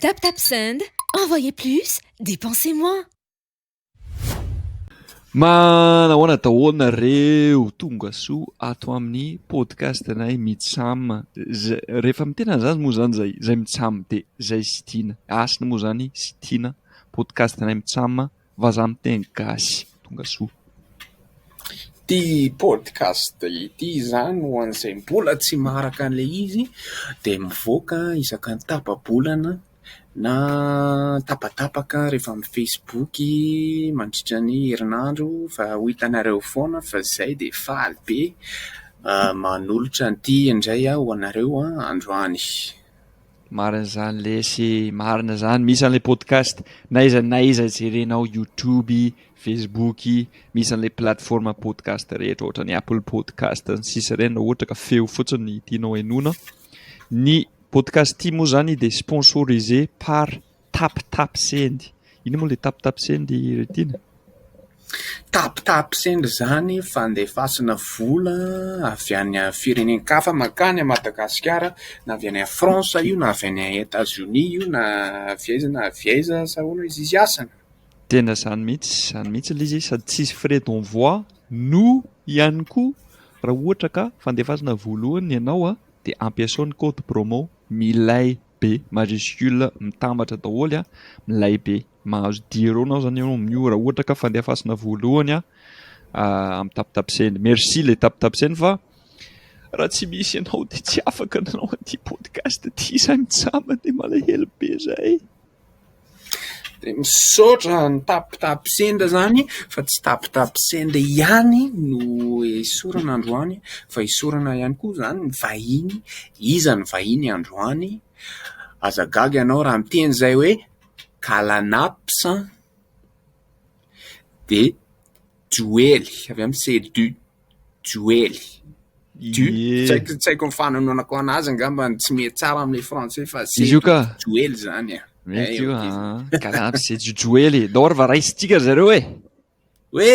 Tap Tap Send, envoyez plus, dépensez moins. Manahoana daholo nareo, tonga soa ato amin'ny podcast nay Mitsam. Zay, rehefa miteny an'izany moa zany zay, zay Mitsam dia zay sy tiana. Hasina moa zany sy tiana. Podcast nay Mitsam, vazaha miteny gasy. Tonga soa. Ity podcast ity izany ho an'izay mbola tsy maharaka an'ilay izy dia mivoaka isaka ny tapa-bolana na tapatapaka rehefa amin'ny Facebook mandritra ny herinandro fa ho hitanareo foana fa izay dia faly be manolotra an'ity indray aho ho anareo androany. Marina izany lesy, marina izany. Misy an'ilay podcast na aiza na aiza jerenao YouTube, Facebook, misy an'ilay plateforme podcast rehetra ohatran'ny Apple Podcast ny sisa ireny raha ohatra ka feo fotsiny ny tianao henoina. Ny podcast ity moa izany dia sponsorisé par Tap Tap Send. Inona moa ilay Tap Tap Send ry Tiana? Tap Tap Send izany fandefasana vola avy any firenen-kafa mankany Madagasikara na avy any France io na avy any Etats-Unis io na avy aiza na avy aiza sa ahoana izy izy asany. Tena izany mihitsy, izany mihitsy ilay izy sady tsisy frais d'envoi no ihany koa raha ohatra ka fandefasana voalohany ianao dia ampiasao ny code promo milay be majuscule mitambatra daholo a, milay be, mahazo dix euros nao zany ianao amin'io raha ohatra ka fandefasana voalohany a amin'ny tapitapseny. Merci le tapitapseny fa raha tsy misy ianao dia tsy afaka nanao an'ity podcast ity izay mitsama dia malahelo be zay. Dia misaotra ny tapitapy sendra izany fa tsy tapitapy sendra ihany no esorana androany fa esorana ihany koa izany ny vahiny. Iza ny vahiny androany? Aza gaga ianao raha miteny izay hoe Kalanaps dia Joely avy amin'ny C-du. Joely. Du, tsy haiko tsy haiko ny fanononako anazy angamba tsy mety tsara amin'ilay français fa Izy io ka. Joely zany e. Mety io ah. Karaha c'est du Joely. Daholo va raisintsika ry zareo e. Hoe!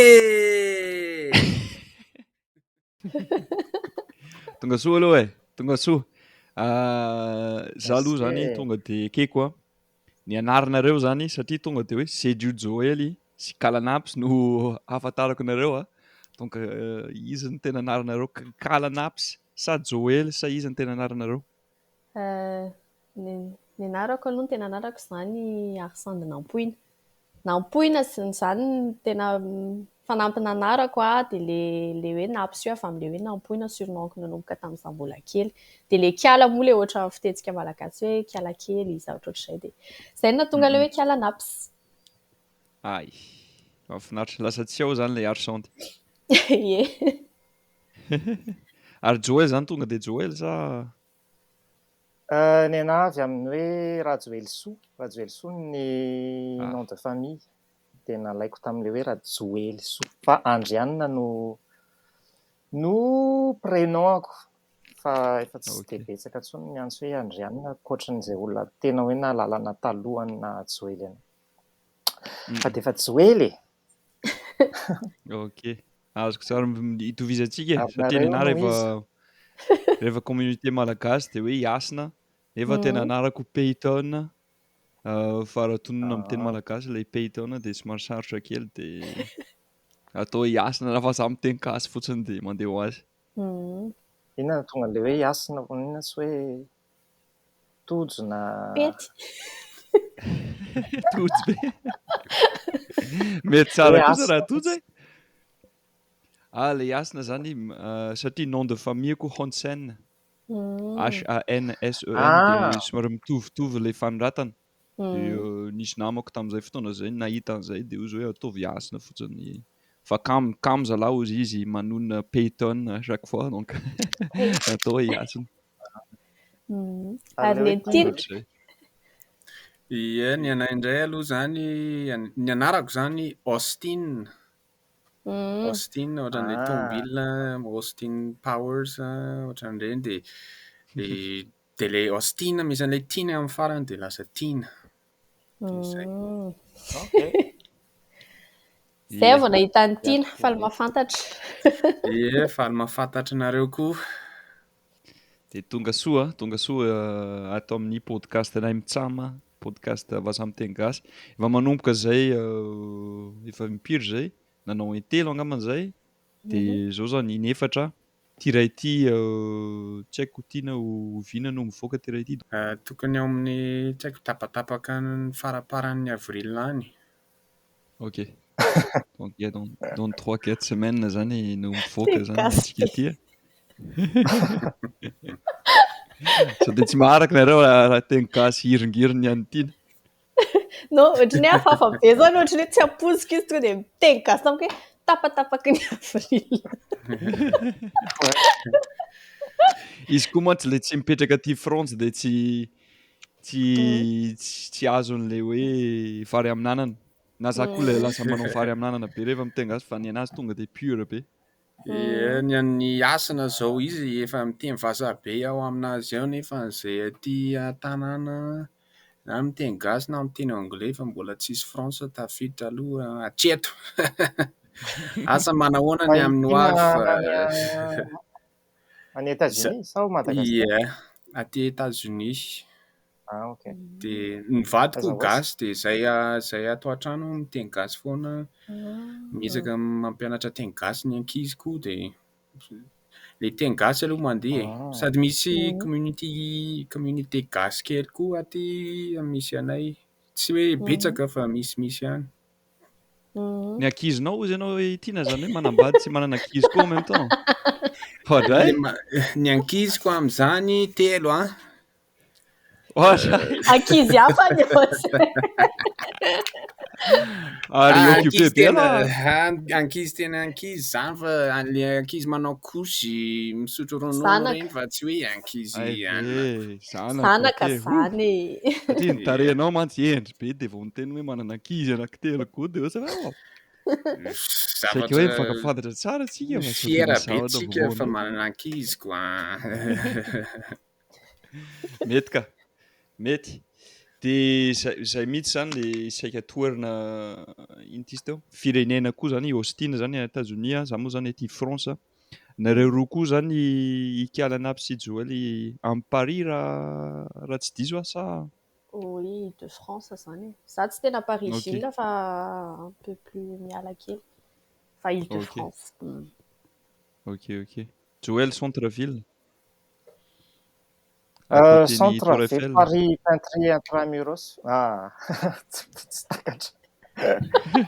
Tonga soa aloha e. Tonga soa. Ah, za aloha zany tonga de ekeko a. Ny anaranareo zany satria tonga de hoe c'est du Joely sy Kalanaps no ahafantarako anareo a. Donc iza no tena anaranareo? Kalanaps sa Joely sa iza no tena anaranareo? Ny anarako aloha ny tena anarako izany Arsande Nampoina. Nampoina izany no tena fanampina anarako dia ilay hoe Naps io avy amin'ilay hoe Nampoina surnom-ko nanomboka tamin'izaho mbola kely. Dia ilay kiala moa ilay ohatran'ny fitenintsika malagasy hoe kiala kely zavatra ohatr'izay dia izay no nahatonga ilay hoe kiala Naps. Hay! Mahafinaritra. Lasa tsy ao izany ilay Arsande. Ie. Ary Joel izany tonga dia Joel sa? Ny anà avy amin'ny hoe Rajoelisoa. Rajoelisoa ny nom de famille. Dia nalaiko tamin'ilay hoe Rajoelisoa. Fa Andrianina no no prénom-ko. Fa efa tsy dia betsaka intsony ny miantso hoe Andrianina ankoatran'izay olona tena hoe nahalala anà talohan'ny naha Joely anà. Fa dia efa Joely e! Ok. Azoko tsara itovizantsika e, satria ny anah rehefa rehefa communauté malagasy dia hoe Hasina, nefa tena anarako Payton, fa raha tononina amin'ny teny malagasy ilay Payton dia somary sarotra kely dia atao hoe Hasina fa za miteny gasy fotsiny dia mandeha ho azy. Inona no tonga an'ilay hoe Hasina, inona tsy hoe Tojo na. Pety. Tojo be. Mety tsara kosa raha tojo e. Ah, le Hasina zany satria nom de famille-ko Hansen. H A N S E N dia somary mitovitovy ilay fanoratana. Dia nisy namako tamin'izay fotoana izay nahita an'izay dia hozy hoe ataovy Hasina fotsiny. Fa kamo kamo zalahy hozy izy manonona Payton à chaque fois donc atao hoe Hasina. Ary ny an'i Ie, ny anay indray aloha izany, ny anarako izany Austin. Austin ohatran'ilay tomobile Austin Powers ohatran'ireny dia dia ilay Austin misy an'ilay tiana amin'ny farany dia lasa Tiana. Dia izay. Izay vao nahita an'i Tiana, faly mahafantatra. Ie, faly mahafantatra anareo koa. Dia tonga soa, tonga soa ato amin'ny podcast anay Mitsam, podcast Vazaha miteny gasy. Efa manomboka izay efa impiry izay, nanao intelo angambany izay, dia izao izany inefatra. Ity iray ity tsy haiko tiana oviana no mivoaka ity iray ity. Tokony ao amin'ny tsy haiko tapatapaka ny faramparan'ny avril any. Ok. Donc dans, dans 3 4 semaines zany no mivoaka zany antsika aty. Sao dia tsy maharaka nareo raha teny gasy hiringiriny any tiana. Non, ohatran'ny hoe hafahafa be zany, ohatran'ny hoe tsy ampoiziko izy tonga dia miteny gasy tamiko hoe tapatapaky ny avril. Izy koa mantsy ilay tsy mipetraka aty Frantsa dia tsy tsy tsy azon'ilay hoe vary amin'anana. Na za koa ilay lasa manao vary amin'anana be rehefa miteny gasy fa ny anazy tonga dia pure be. Ie, ny an'ny Hasina izao izy efa miteny vazaha be ao aminazy ao nefa izay aty an-tanàna na miteny gasy na miteny anglais fa mbola tsisy France tafiditra aloha hatreto. Asa manahoana ny amin'ny ho avy fa Any États-Unis sa ao Madagascar? Ie, aty États-Unis. Ah, ok. Dia ny vadiko Aiza ho aiza? gasy dia izay izay ato an-trano miteny gasy foana. Miezaka mampianatra teny gasy ny ankizy koa dia ilay teny gasy aloha mandeha e. Ah. Sady misy community communauté gasy kely koa aty misy anay. Tsy hoe betsaka fa misimisy ihany. Ny ankizinao hozy ianao hoe tiana zany hoe manambady sy manana ankizy koa en même temps. Oadray. Ny ankiziko amin'izany telo an. Oadray. Ankizy hafa ny ao. Ary Ah, occupé ankizy be tena aloha. ah, ankizy tena ankizy zany fa le ankizy manao couche misotro ronono Zanaka. reny fa tsy hoe ankizy Ay, anona. eh, zanaka, Zanaka ok. Ouh. zany e. Satria ny tarehinao mantsy hendry be dia vao niteny hoe manana ankizy anankitelo koa dia ohatry hoe, oh. Saika hoe Zavatra mifankafantatra tsara tsika fa sao dia fiera misy be zavatra tsika vaovao fa indray. manana ankizy koa. Mety ka. Mety. Dia izay, izay mihitsy izany ilay saika toerana ino ity izy teo? Firenena koa izany i Austin izany any Etazonia, izaho moa izany aty France. Nareo roa koa izany i Ikala Napy sy Joël any Paris raha raha tsy diso aho sa? Oui, de France izany e. Izaho tsy tena Paris Ok. ville fa un peu plus miala kely. Fa Île de Ok. France. Ok, ok. Joël centre ville? À côté ny Centre Tour ville Eiffel. Paris Patry intramuros. Ah, tsy tsy takatra.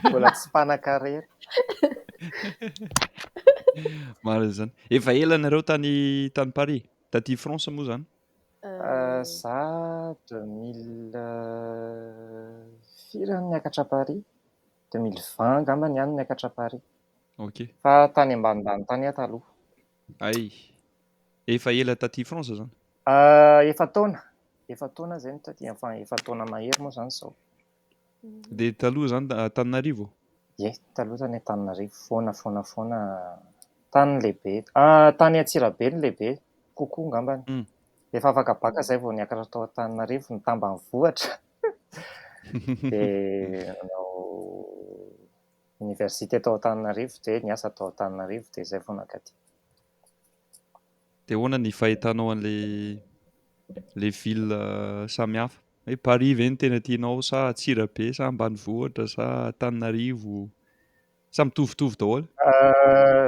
Mbola tsy mpanan-karena. Marina izany. Efa ela nareo tany tany Paris? Taty France moa izany? Za 2000 firy aho no niakatra Paris? 2020 angambany aho no niakatra Paris. Ok. Fa tany ambanimbany tany aho taloha. Ay. Efa ela taty France izany? Efa-taona. Efa-taona izay no taty, enfin efa-taona mahery moa izany izao. Dia taloha izany Antananarivo? Ie, taloha tany Antananarivo foana foana foana. Tany lehibe. Tany Antsirabe no lehibe kokoa angambany. Efa afaka baka izay vao niakatra tao Antananarivo ny tambanivohitra. Dia nanao université tao Antananarivo dia niasa tao Antananarivo dia izay vao nankaty. Dia ahoana ny fahitanao an'ilay ilay ville samihafa? Hoe Paris ve no tena tianao sa Antsirabe sa ambanivohitra sa Antananarivo? Sa mitovitovy daholo?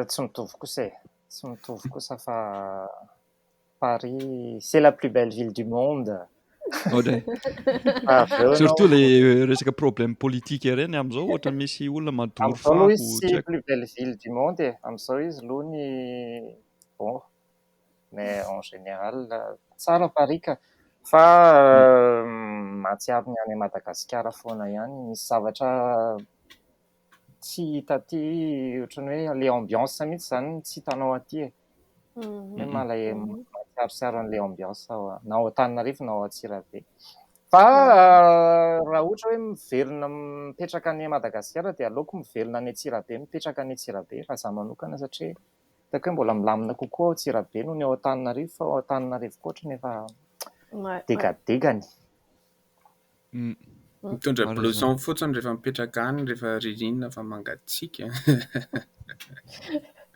Tsy mitovy kosa e. Tsy mitovy kosa fa Paris, c'est la plus belle ville du monde. Ohatray. Avy eo ianao Surtout le resaka problème politique ireny amin'izao ohatra misy olona madoro Amin'izao aloha izy fako, tsy tsy haiko. plus belle ville du monde e. Amin'izao izy aloha ny bon, mais en général tsara Paris ka. Fa mahatsiaro ny any Madagasikara foana ihany. Misy zavatra tsy hita aty, ohatran'ny hoe le ambiance mihitsy izany tsy hitanao aty e. Hoe mahatsiarotsiaro an'ilay ambiance ao, na ao Antananarivo na ao Antsirabe. Fa raha ohatra hoe miverina mipetraka any Madagasikara dia aleoko miverina any Antsirabe, mipetraka any Antsirabe raha izaho manokana satria hitako hoe mbola milamina kokoa ao Antsirabe noho ny ao Antananarivo fa ao Antananarivo koa ohatran'ny efa degadegany. Mitondra Marina blouson izany. fotsiny rehefa mipetraka any rehefa ririnina fa mangatsiaka.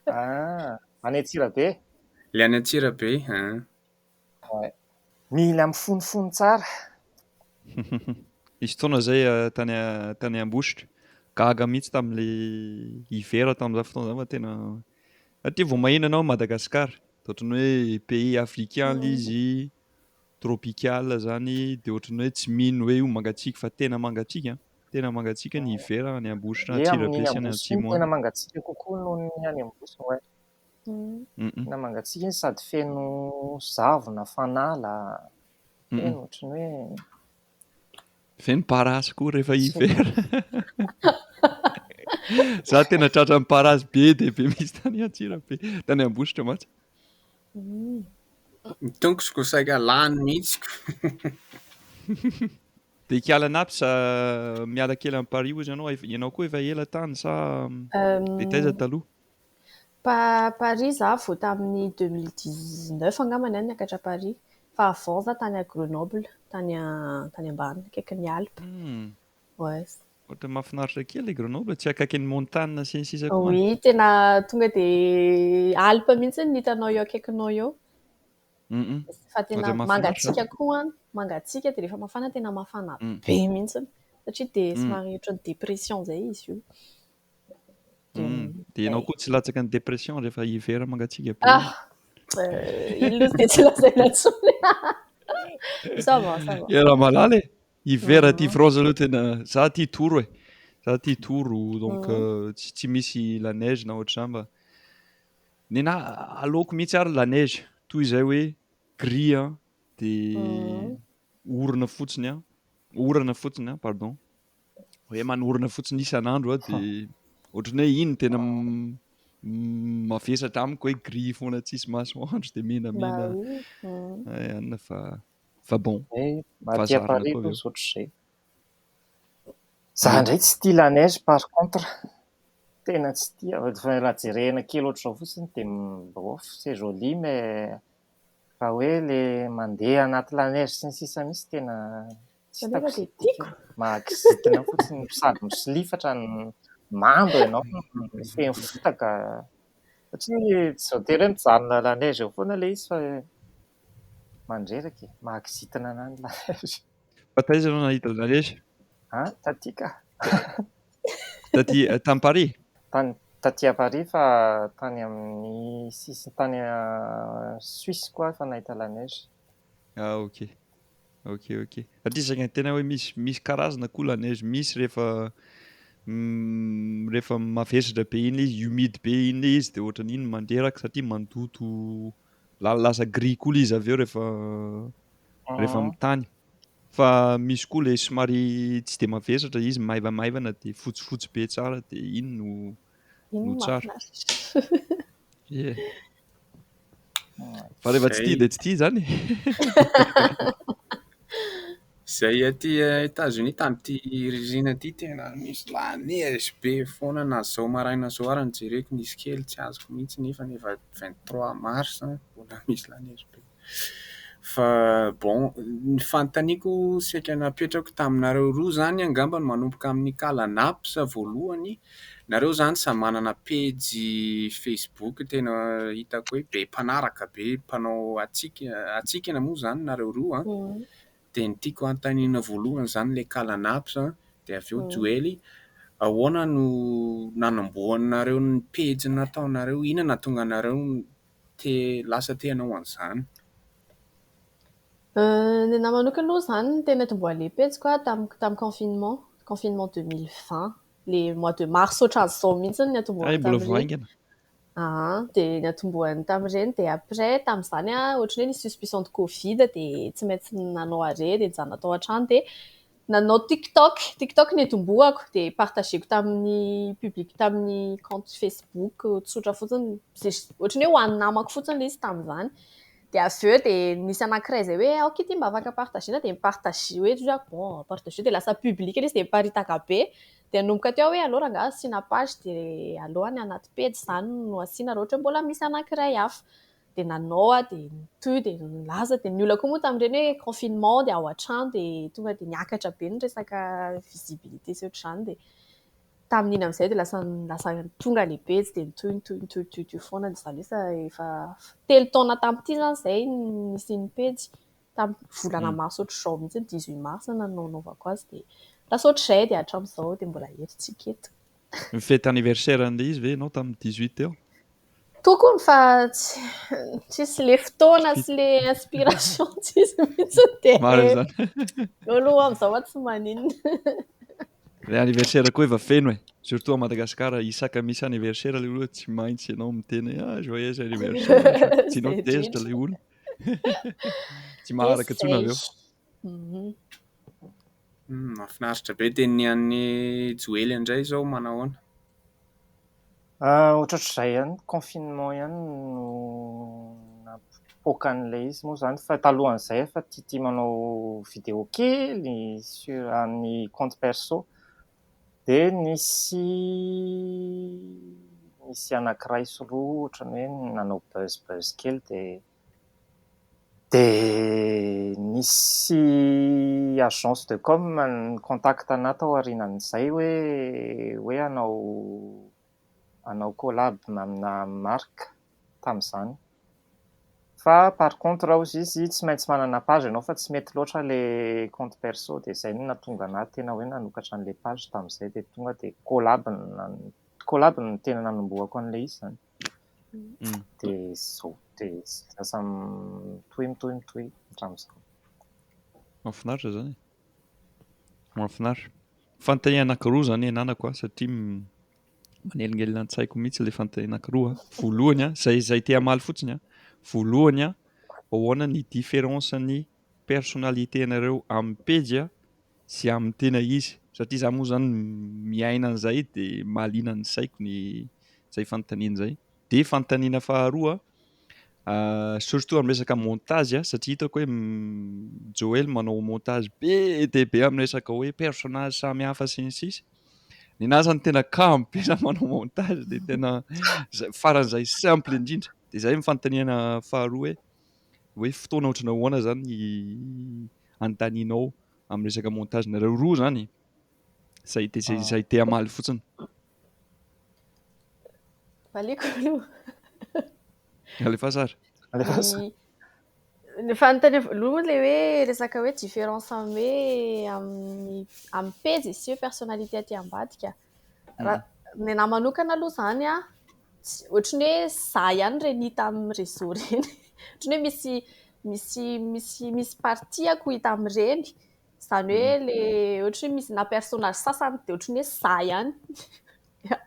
Ah, any Antsirabe? Ilay any Antsirabe, hein. Ouais. Mila mifonofono tsara. Nisy fotoana zay tany tany Ambositra, gaga mihitsy tamin'ilay hiver tamin'izany fotoana izany fa tena satria vao maheno ianao Madagascar dia ohatran'ny hoe pays africain ilay izy, tropical zany dia ohatran'ny hoe tsy mino hoe io mangatsiaka fa tena mangatsiaka an, tena mangatsiaka ny hiver any Ambositra, Ie, Antsirabe amin'iny sy any Ambositra iny Atsimo tena any. mangatsiaka kokoa noho ny any Ambositra, ouais. Tena mangatsiaka iny sady feno zavona, fanala, feno ohatran'ny hoe Feno parasy koa rehefa tsy hiver. Za tena tratran'ny parasy be dia be mihitsy tany Antsirabe, tany Ambositra mantsy. Ny tongotro saika lany mihitsy. Dia Ikala Naps, miala kely amin'i Paris hozy ianao, ianao koa efa ela tany sa dia taiza taloha? Paris za vao tamin'ny 2019 angambany aho niakatra Paris. Fa avant za tany à Grenoble, tany ambany, akaikin'ny Alpes. Ouais. Ohatra mahafinaritra kely i Grenoble, tsy akaikin'ny montagne sy ny sisa koa. Oui, tena tonga dia Alpes mihitsy ny hitanao eo akaikinao eo. Fa tena Ohatra mahafinaritra. mangatsiaka koa any, mangatsiaka dia rehefa mafana tena mafana be mihitsy. Satria dia somary ohatran'ny dépression izay izy io. Dia ianao koa tsy latsaka ny dépression rehefa hiver mangatsiaka be. Ah, iny aloha dia tsy lazaina intsony. Ça va, ça va. Raha malala e. Hiver aty France aloha tena za aty Tours e. Za aty Tours donc tsy misy la neige na ohatr'izany fa nena aleoko mihitsy ary la neige toy izay hoe gris an dia orana fotsiny an, orana fotsiny an, pardon. Hoe manorana fotsiny isan'andro an dia ohatran'ny hoe iny tena mavesatra amiko hoe gris foana tsisy masoandro dia menamena. Bah oui. Ay, anona fa bon. Eh, Fa aty zarina Paris koa aloha avy eo. izao ohatr'izay. Za indray tsy tia la neige par contre. Tena tsy tia. Fa raha jerena kely ohatr'izao fotsiny dia bof, c'est joli mais raha hoe le mandeha anaty la neige sy ny sisa mihitsy tena tsy Kanefa hitako dia izay tiako. Mahakizitina fotsiny sady misolifatra ny mando ianao, feno fotaka. Satria tsy voatery hoe mijanona la neige eo foana ilay izy fa mandreraka e, mahakizitina anahy ny la neige. Fa taiza ianao nahita la neige? Ah, taty ka. Taty, tany Paris? Tany, taty à Paris fa tany amin'ny sisiny tany Suisse koa fa nahita la neige. Ah, ok. Ok, ok. Satria saika tena hoe misy karazana koa la neige, misy rehefa mavesatra be iny izy, humide be iny izy dia ohatran'iny mandreraka satria mandoto lasa gris koa ilay izy avy eo rehefa mitany. Fa misy koa ilay somary tsy dia mavesatra izy, maivamaivana dia fotsifotsy be tsara dia iny Iny no no tsara. mahafinaritra. Ie. Fa rehefa tsy tia dia tsy tia izany. Izay aty États-Unis tamin'ity ririnina ity tena nisy la neige be foana na izao maraina izao ary nijereko nisy kely tsy azoko mihitsy nefa efa 23 mars mbola misy la neige be. Fa bon, ny fanontaniako saika napetrako taminareo roa izany angamba no manomboka amin'ny Kala Naps voalohany. Nareo izany samy manana pejy Facebook tena hitako hoe be mpanaraka be mpanao hatsikana moa izany nareo roa an. Dia ny tiako hanontaniana voalohany izany ilay Kala Naps dia avy eo Joely, ahoana no nanombohanareo ny pejy nataonareo? Inona nahatonga anareo te lasa te hanao an'izany? Ny anahy manokana aloha izany ny tena nitomboan'ilay pejiko a, tamin'ny confinement 2020, le mois de mars ohatran'izao mihitsy ny niatombohany Ay, mbola tamin'ireny. vao haingana. Ah, dia niatombohany tamin'ireny, dia après tamin'izany a, ohatran'ny hoe nisy suspicion de Covid dia tsy maintsy nanao arrêt dia nijanona tao an-trano dia nanao TikTok, TikTok niatombohako dia partageko tamin'ny public, tamin'ny compte Facebook tsotra fotsiny, ohatran'ny hoe ho an'ny namako fotsiny ilay izy tamin'izany. Dia avy eo dia nisy anankiray izay hoe aoka ity mba afaka partagena dia mipartage hoe toy izao, bon, partage dia lasa public ilay izy dia miparitaka be. Dia nanomboka teo hoe aleo rangahy asiana page dia aleo any anaty pejy izany no asiana raha ohatra hoe mbola misy anankiray hafa. Dia nanao aho dia nitohy dia nilaza dia ny olona koa moa tamin'ireny hoe confinement dia ao an-trano dia tonga dia niakatra be ny resaka visibilité sy ohatr'izany dia tamin'iny amin'izay dia lasa tonga ilay pejy dia nitohy, nitohy, nitohy, nitohy, nitohy foana. Dia izany hoe efa 3 taona tamin'ity izany izay nisian'ny pejy. Tamin'ny volana mars ohatr'izao mihitsy, 18 mars no nanaovako azy dia lasa ohatr'izay dia hatramin'izao dia mbola eto tsika eto. Nifety anniversaire an'ilay izy ve ianao tamin'ny 18 teo? Tokony fa tsy tsisy le fotoana sy le inspiration tsisy mihitsy dia Marina izany. eo aloha amin'izao fa tsy maninona. Le anniversaire koa efa feno e. Surtout à Madagascar, isaka misy anniversaire le olona tsy maintsy ianao miteny hoe ah joyeux anniversaire. Sinon Izay tezitra indrindra. le olona. Tsy maharaka intsony avy eo. Mhm. Mahafinaritra be dia ny an'i Joely indray izao manao ahoana? Ah, ohatrohatr'izay ihany, confinement ihany no nampipoaka an'ilay izy moa izany, fa talohan'izay efa tiatia manao vidéo kely sur amin'ny compte perso, dia nisy nisy anankiray sy roa ohatran'ny hoe nanao buzz buzz kely dia dia nisy agence de com ni-contact anahy tao aorianan'izay hoe hoe hanao hanao collab amina marque tamin'izany. Fa par contre hozy izy tsy maintsy manana page ianao fa tsy mety loatra ilay compte perso, dia izay no nahatonga anahy tena hoe nanokatra an'ilay page tamin'izay, dia tonga dia collab no nan-, collab no tena nanombohako an'ilay izy izany. Dia izao, dia lasa mitohy, mitohy, mitohy hatramin'izao. Mahafinaritra izany e. Mahafinaritra. Fanontaniana anankiroa izany ananako a, satria manelingelina an-tsaiko mihitsy ilay fanontaniana anankiroa a. Voalohany a, izay te hamaly fotsiny a. Voalohany a, ahoana ny différence ny personnalité anareo amin'ny pejy a sy amin'ny tena izy? Satria izaho moa izany miaina an'izay dia mahaliana ny saiko ny izay fanontaniana izay. Dia fanontaniana faharoa, surtout amin'ny resaka montage, satria hitako hoe Joel manao montage be dia be amin'ny resaka hoe personnage samy hafa sy ny sisa. Ny anahy izany tena kamo be raha manao montage dia tena faran'izay simple indrindra. Dia izay ny fanontaniana faharoa hoe, hoe fotoana ohatran'ny ahoana izany ny anontanianao amin'ny resaka montage nareo roa izany? Izay te, izay, izay te hamaly fotsiny. Valiako aloha. Alefaso ary. Alefaso. Ny fanontaniana voalohany ilay hoe resaka hoe différence amin'ny hoe amin'ny, amin'ny pejy sy hoe personnalité aty ambadika. Raha ny anahy manokana aloha izany an, tsy, ohatran'ny hoe za ihany ireny hita amin'ny réseau ireny. Ohatran'ny hoe misy, misy, misy, misy partie-ko hita amin'ireny. Izany hoe le ohatran'ny hoe misy na personnage sasany dia ohatran'ny hoe za ihany.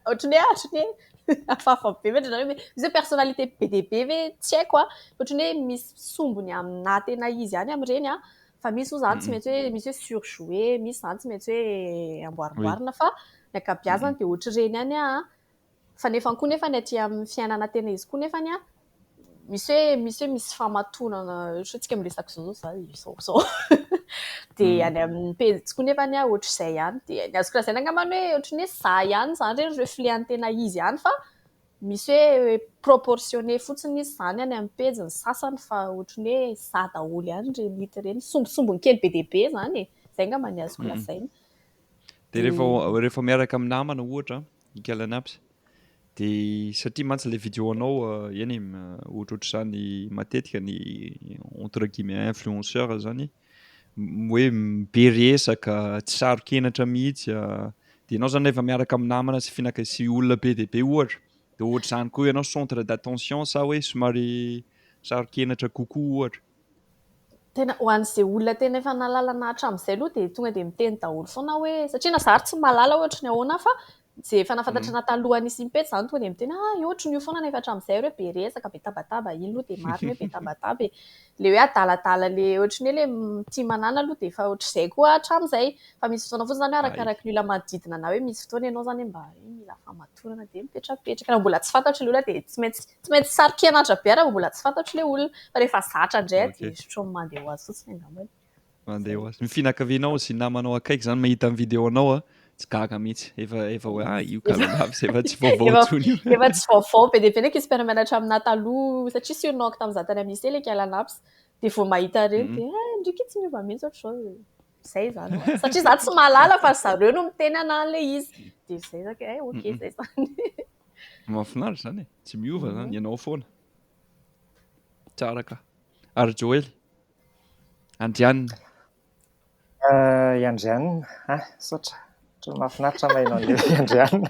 Ohatran'ny hoe, ohatran'ny hoe hafahafa be ve ohatran'izany hoe misy hoe personnalité be dia be ve tsy haiko a. Ohatran'ny hoe misy sombiny aminà tena izy ihany amin'ireny a. Fa misy moa izany tsy maintsy hoe misy hoe surjouer, misy izany tsy maintsy hoe amboarimboarina fa ny ankabeazany dia ohatr'ireny ihany a. Fa nefany koa nefany aty amin'ny fiainana tena izy koa nefany a, misy hoe, misy hoe misy famatonana, ohatra hoe tsika miresaka izao zao za izao izao. Dia any amin'ny pejy koa nefany a ohatr'izay ihany. Dia ny azoko lazaina angambany hoe ohatran'ny hoe za ihany izany ireny reflet an'ny tena izy ihany fa misy hoe proportionné fotsiny izy izany any amin'ny pejy ny sasany fa ohatran'ny hoe za daholo ihany ireny hita ireny. Sombintsombiny kely be dia be izany e. Izay angamba ny azoko lazaina. Dia rehefa miaraka amin'ny namana ohatra, Ikala Naps, dia satria mantsy ilay vidéo anao eny e, ohatrohatr'izany matetika ny entre guillemets influenceur izany, hoe be resaka, tsy saro-kenatra mihitsy, dia ianao izany rehefa miaraka amin'ny namana sy fianaka- sy olona be dia be ohatra, dia ohatr'izany koa ianao centre d'attention sa hoe somary saro-kenatra kokoa ohatra? Tena ho an'izay olona tena efa nahalala anah hatramin'izay aloha dia tonga dia miteny daholo foana hoe, satria na za ary tsy mahalala hoe ohatry ny ahoana fa izay efa nahafantatra anah talohan'ny nisian'ny pejy izany tonga dia miteny hoe ah io ohatry ny io foana nefa hatramin'izay ary hoe be resaka, be tabataba, iny aloha dia marina hoe be tabataba e. Ilay hoe adaladala ilay ohatry ny hoe ilay tia manana aloha dia efa ohatr'izay koa hatramin'izay. Fa misy fotoana fotsiny izany hoe arakaraky ny olona manodidina anah hoe misy fotoana ianao izany hoe mba hoe mila famatorana dia mipetrapetraka. Raha mbola tsy fantatro ilay olona dia tsy maintsy, tsy maintsy saro-kenatra be raha vao mbola tsy fantatro ilay olona. Fa rehefa zatra indray dia ohatran'ny mandeha ho azy fotsiny angambany. Mandeha ho azy. Ny fianakavianao sy ny namanao akaiky izany mahita ny vidéo anao a, tsy gaga mihitsy. Efa, efa hoe, ah, io kalonavy izay efa tsy vaovao intsony io. Efa tsy vaovao. Be dia be ny ankizy mpiara-mianatra aminahy taloha, satria surnom-ko tamin'izaho tany amin'ny lycée ilay Kalanaps. Dia vao mahita ireny dia, ah, ndry ky tsy miova mihitsy ohatr'izao. Izay izany. Satria izaho tsy mahalala fa ry zareo no miteny anahy an'ilay izy. Dia izay izany, eh, ok, izay izany. Mahafinaritra izany e. Tsy miova izany, ianao foana. Tsara ka. Ary Joely? Andrianina. I Andrianina, ah, misaotra. Ohatran'ny mahafinaritra maheno an'ilay hoe Andrianina.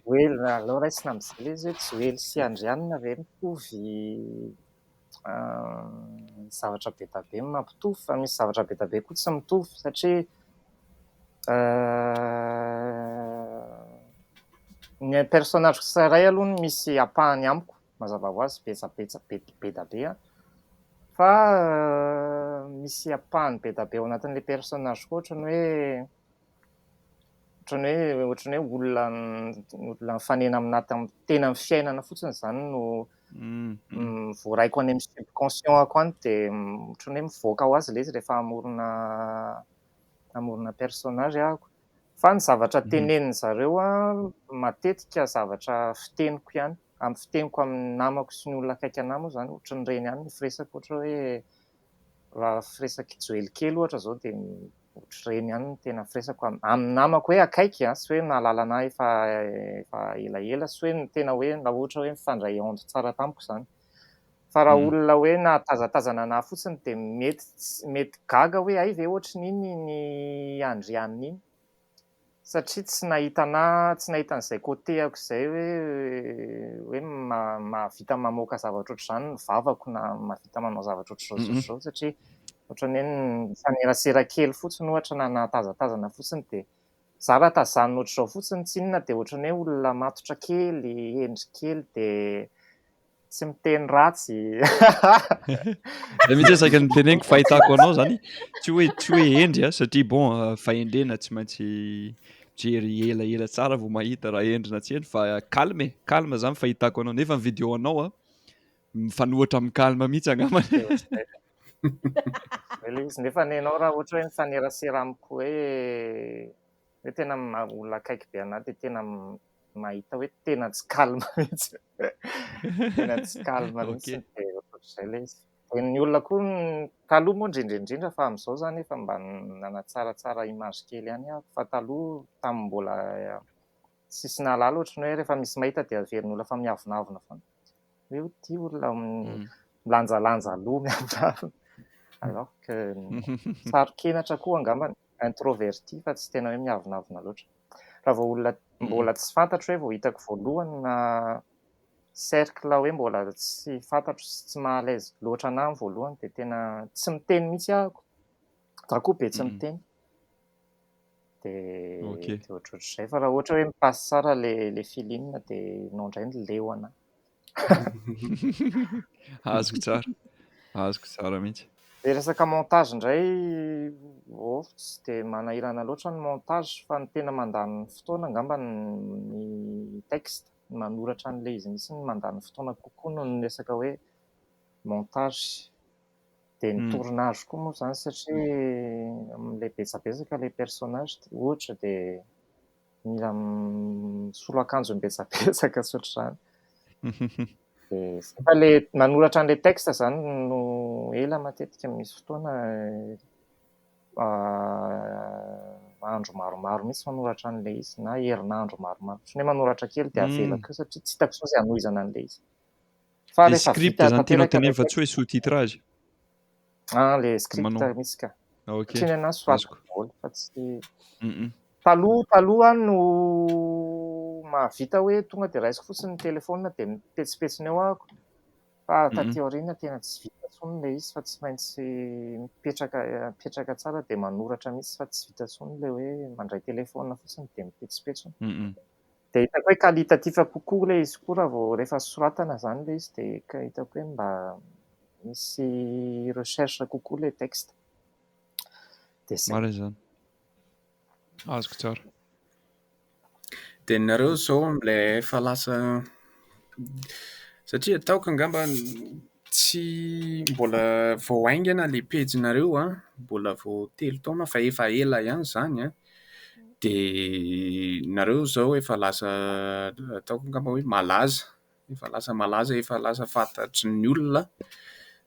Joely, aleo raisina amin'izay ilay izy hoe Joely sy Andrianina ve mitovy? Zavatra be dia be no mampitovy fa misy zavatra be dia be koa tsy mitovy satria ny personnage tsirairay aloha no misy ampahany amiko mazava ho azy betsabetsa be be dia be an, fa misy ampahany be dia be ao anatin'ilay personnage koa ohatran'ny hoe ohatran'ny hoe ohatran'ny hoe olona olona mifanena aminahy tamin'ny tena amin'ny fiainana fotsiny izany no voaraiko any amin'ny subconscient-ko any dia ohatran'ny hoe mivoaka ho azy ilay izy rehefa hamorona personnage aho. Fa ny zavatra tenenin-dry zareo an, matetika zavatra fiteniko ihany, amin'ny fiteniko amin'ny namako sy ny olona akaiky anahy moa izany ohatran'ireny ihany ny firesako, ohatra hoe raha firesak'i Joely kely ohatra izao dia ohatr'ireny ihany no tena firesako amin'ny namako hoe akaiky an, sy hoe nahalala anahy efa elaela, sy hoe ny tena hoe raha ohatra hoe mifandray onde tsara tamiko izany. Fa raha olona hoe nahatazatazana anahy fotsiny dia mety gaga hoe hay ve ohatran'iny ny Andrianina iny, satria tsy nahita anahy, tsy nahita an'izay côté-ako izay hoe mahavita mamoaka zavatra ohatr'izany ny vavako na mahavita manao zavatra ohatr'izao sy ohatr'izao, satria ohatran'ny hoe nifanerasera kely fotsiny ohatra na nahatazatazana fotsiny dia za raha tazanina ohatr'izao fotsiny tsy inona dia ohatran'ny hoe olona matotra kely, hendry kely dia tsy miteny ratsy. Zay mihitsy saika niteneniko fahitako anao zany, tsy hoe hendry a, satria bon fahendrena tsy maintsy mijery elaela tsara vao mahita raha hendry na tsy hendry, fa calme e, calme zany fahitako anao, nefa ny vidéo anao a mifanohitra amin'ny calme mihitsy angamba. Zay ilay izy, nefa ny anao raha ohatra hoe mifanerasera amiko hoe tena olona akaiky be anahy dia tena mahita hoe tena tsy calme mihitsy. Tena tsy calme mihitsy dia ohatr'izay ilay izy. Dia ny olona koa taloha moa indrindra indrindra fa amin'izao izany efa mba nanatsaratsara image kely ihany aho, fa taloha tamin'ny mbola tsisy nahalala ohatran'ny hoe rehefa misy mahita dia averin'olona fa miavonavona foana. Hoe ity olona milanjalanja loha miavonavona. Alors que saro-kenatra koa angamba introverti fa tsy tena hoe miavonavona loatra. Raha vao olona mbola tsy fantatro hoe vao hitako voalohany na cercle hoe mbola tsy fantatro sy tsy maha à l'aise loatra anahy amin'ny voalohany dia tena tsy miteny mihitsy aho. Za koa be tsy miteny. Dia dia ohatrohatr'izay. Fa raha ohatra hoe mipasse tsara le feeling dia ianao indray no leo anahy. Azoko tsara. Azoko tsara mihitsy. Dia resaka montage indray, oh, tsy dia manahirana loatra ny montage fa ny tena mandany fotoana angamba ny texte, ny manoratra an'ilay izy mihitsy no mandany fotoana kokoa noho ny resaka hoe montage. Dia ny tournage koa moa izany satria amin'ilay betsabetsaka ilay personnage ohatra dia mila misolo akanjo betsabetsaka sy ohatr'izany. Dia fa ilay manoratra an'ilay texte izany no ela matetika, misy fotoana andro maromaro mihitsy manoratra an'ilay izy na herinandro maromaro. Ohatran'ny hoe manoratra kely dia avelako eo satria tsy hitako intsony izay hanohizana an'ilay izy. Fa Ilay rehefa script vita izany tianao tanteraka tenenina ilay fa tsy hoe sous-titrage? Ah, ilay script Manao. mihitsy ka. Ah, ok. Satria ny anahy soratako Azoko. daholo fa tsy Taloha, taloha no mahavita hoe tonga dia raisiko fotsiny ny téléphone dia mipetsipetsina eo aho. Fa taty aoriana tena tsy vita intsony ilay izy fa tsy maintsy mipetraka tsara dia manoratra mihitsy fa tsy vita intsony ilay hoe mandray téléphone fotsiny dia mipetsipetsina. Dia hitako hoe qualitatif kokoa ilay izy koa raha vao rehefa soratana izany ilay izy dia hitako hoe mba misy recherche kokoa ilay texte. Dia izay. Marina izany. Azoko tsara. Dia nareo izao amin'ilay efa lasa satria ataoko angamba tsy mbola vao haingana ilay pejinareo a, mbola vao 3 taona fa efa ela ihany izany a. Dia nareo izao efa lasa ataoko angamba hoe malaza, efa lasa malaza, efa lasa fantatry ny olona.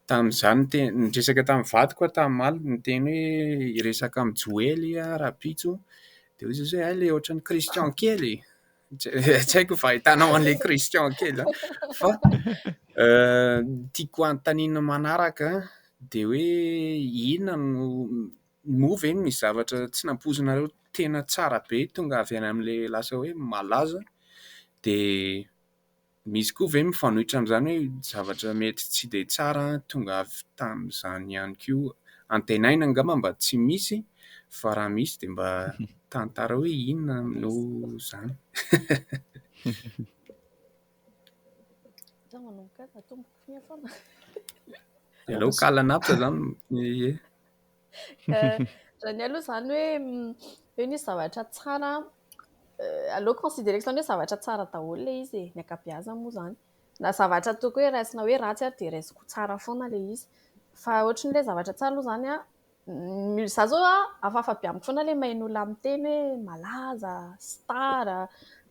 Tamin'izany niresaka tamin'ny vadiko aho tamin'ny omaly, niteny hoe hiresaka amin'i Joely aho rahampitso. Dia hoy izy hoe hay ilay ohatran'ny Christian kely. Tsy haiko fahitanao an'ilay Christian kely a. Fa tiako anontaniana manaraka dia hoe inona no moa ve misy zavatra tsy nampoizinareo tena tsara be tonga avy any amin'ilay lasa hoe malaza? Dia misy koa ve mifanohitra amin'izany hoe zavatra mety tsy dia tsara tonga avy tamin'izany ihany koa? Antenaina angamba mba tsy misy, fa raha misy dia mba tantara hoe inona no izany. Aleo kalan'apitra izany ie. Raha ny aloha izany hoe hoe nisy zavatra tsara, aleo considérer-ko izany hoe zavatra tsara daholo ilay izy e, ny ankabeazany moa izany. Na zavatra ataoko hoe raisina hoe ratsy ary dia raisiko tsara foana ilay izy. Fa ohatran'ilay zavatra tsara aloha izany an, izaho izao an, hafahafa be amiko foana ilay maheno olona miteny hoe malaza, star,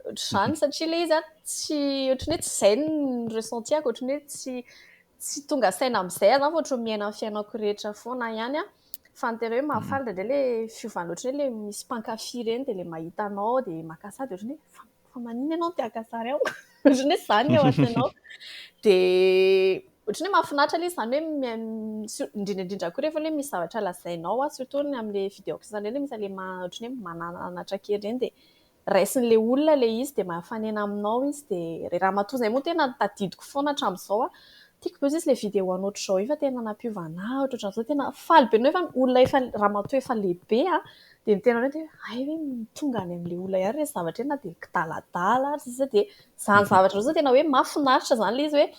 ohatr'izany satria ilay izy an, tsy ohatran'ny hoe tsy izay ny ressenti-ako, ohatran'ny hoe tsy tonga saina amin'izay aho izany fa ohatran'ny miaina ny fiainako rehetra foana ihany aho. Fa ny tena hoe mahafaly indraindray ilay fiovana, ohatran'ny hoe ilay misy mpankafy ireny dia ilay mahita anao dia maka sary dia ohatran'ny hoe fa maninona ianao no te haka sary amiko? Ohatran'ny hoe izany ny ao anatinao. Dia ohatran'ny hoe mahafinaritra ilay izy izany hoe indrindra indrindra koa rehefa hoe misy zavatra lazainao an, surtout ny amin'ilay vidéo sasany ireny misy an'ilay ohatran'ny hoe mananatra kely ireny dia raisin'ilay olona ilay izy dia mahafanena aminao izy dia ilay ramatoa izay moa tena tadidiko foana hatramin'izao an, tiako be izy ilay vidéo anao ohatr'izao io fa tena nampiova anà ohatrohatran'izao, tena faly be nefa olona efa ramatoa efa lehibe an, dia ny tena hoe dia hay ve tonga any amin'ilay olona ihany ireny zavatra ireny na dia kidaladala ary sisa dia izany zavatra izany zao tena hoe mahafinaritra izany ilay izy hoe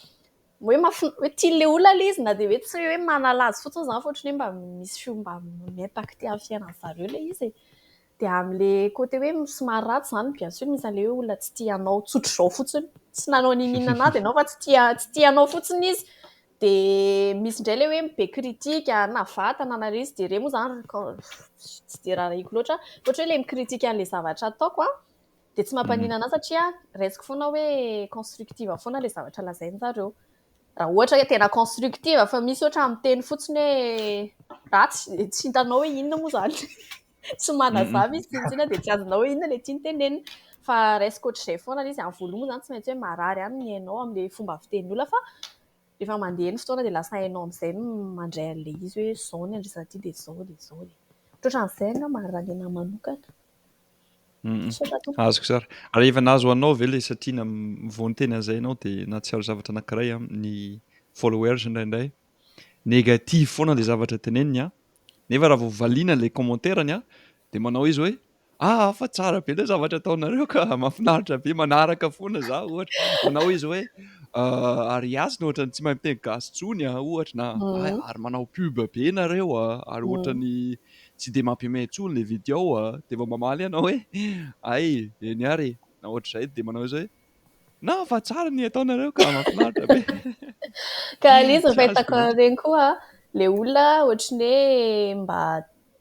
hoe hoe tian'ilay olona ilay izy na dia hoe tsy hoe manala azy fotsiny izany fa ohatran'ny hoe mba misy fomba mi-impacter amin'ny fiainan'ny zareo ilay izy e. Dia amin'ilay côté hoe somary ratsy izany, bien sûr misy an'ilay hoe olona tsy tia anao tsotr'izao fotsiny, tsy nanao n'inon'inona an'azy ianao fa tsy tia anao fotsiny izy. Dia misy indray ilay hoe be critique na vatana na ilay izy, dia ireny moa izany tsy dia rarahiko loatra. Fa ohatra hoe ilay mi-critique an'ilay zavatra ataoko an, dia tsy mampaninona anahy satria raisiko foana hoe constructive foana ilay zavatra lazain-dry zareo. Raha ohatra hoe tena constructive fa misy ohatra miteny fotsiny hoe ratsy, dia tsy hitanao hoe inona moa izany. Tsy manazava izy tsinontsinona dia tsy azonao hoe inona ilay tiany tenenina. Fa raisiko ohatr'izay foana ilay izy. Amin'ny voalohany moa izany tsy maintsy hoe marary ihany ny hainao amin'ilay fomba fitenin'ny olona fa rehefa mandeha ny fotoana dia lasa hainao amin'izay ny mandray an'ilay izy hoe izao ny andraisana ity dia izao dia izao. Ohatrohatran'izay angamba raha ny anahy manokana. Misaotra tompoko. Azoko tsara. Ary efa nahazo anao ve ilay satria na vao niteny an'izay ianao dia nahatsiaro zavatra anankiray aho, ny followers indraindray négative foana ilay zavatra teneniny an, nefa raha vao valiana ilay commentaire-ny an, dia manao izy hoe ah fa tsara be ilay zavatra ataonareo ka, mahafinaritra be, manaraka foana za ohatra. Manao izy hoe ary Hasina ohatran'ny tsy mahay miteny gasy intsony an, ohatra, na ary manao pub be nareo an, ary ohatran'ny tsy dia mampihomehy intsony ilay video a, dia vao mamaly ianao hoe hay, eny ary e, na ohatr'izay dia manao izy hoe na fa tsara ny ataonareo ka, mahafinaritra be. Ka ilay izy ny Tsy azoko fahitako mihitsy. an'ireny koa, ilay olona ohatran'ny hoe mba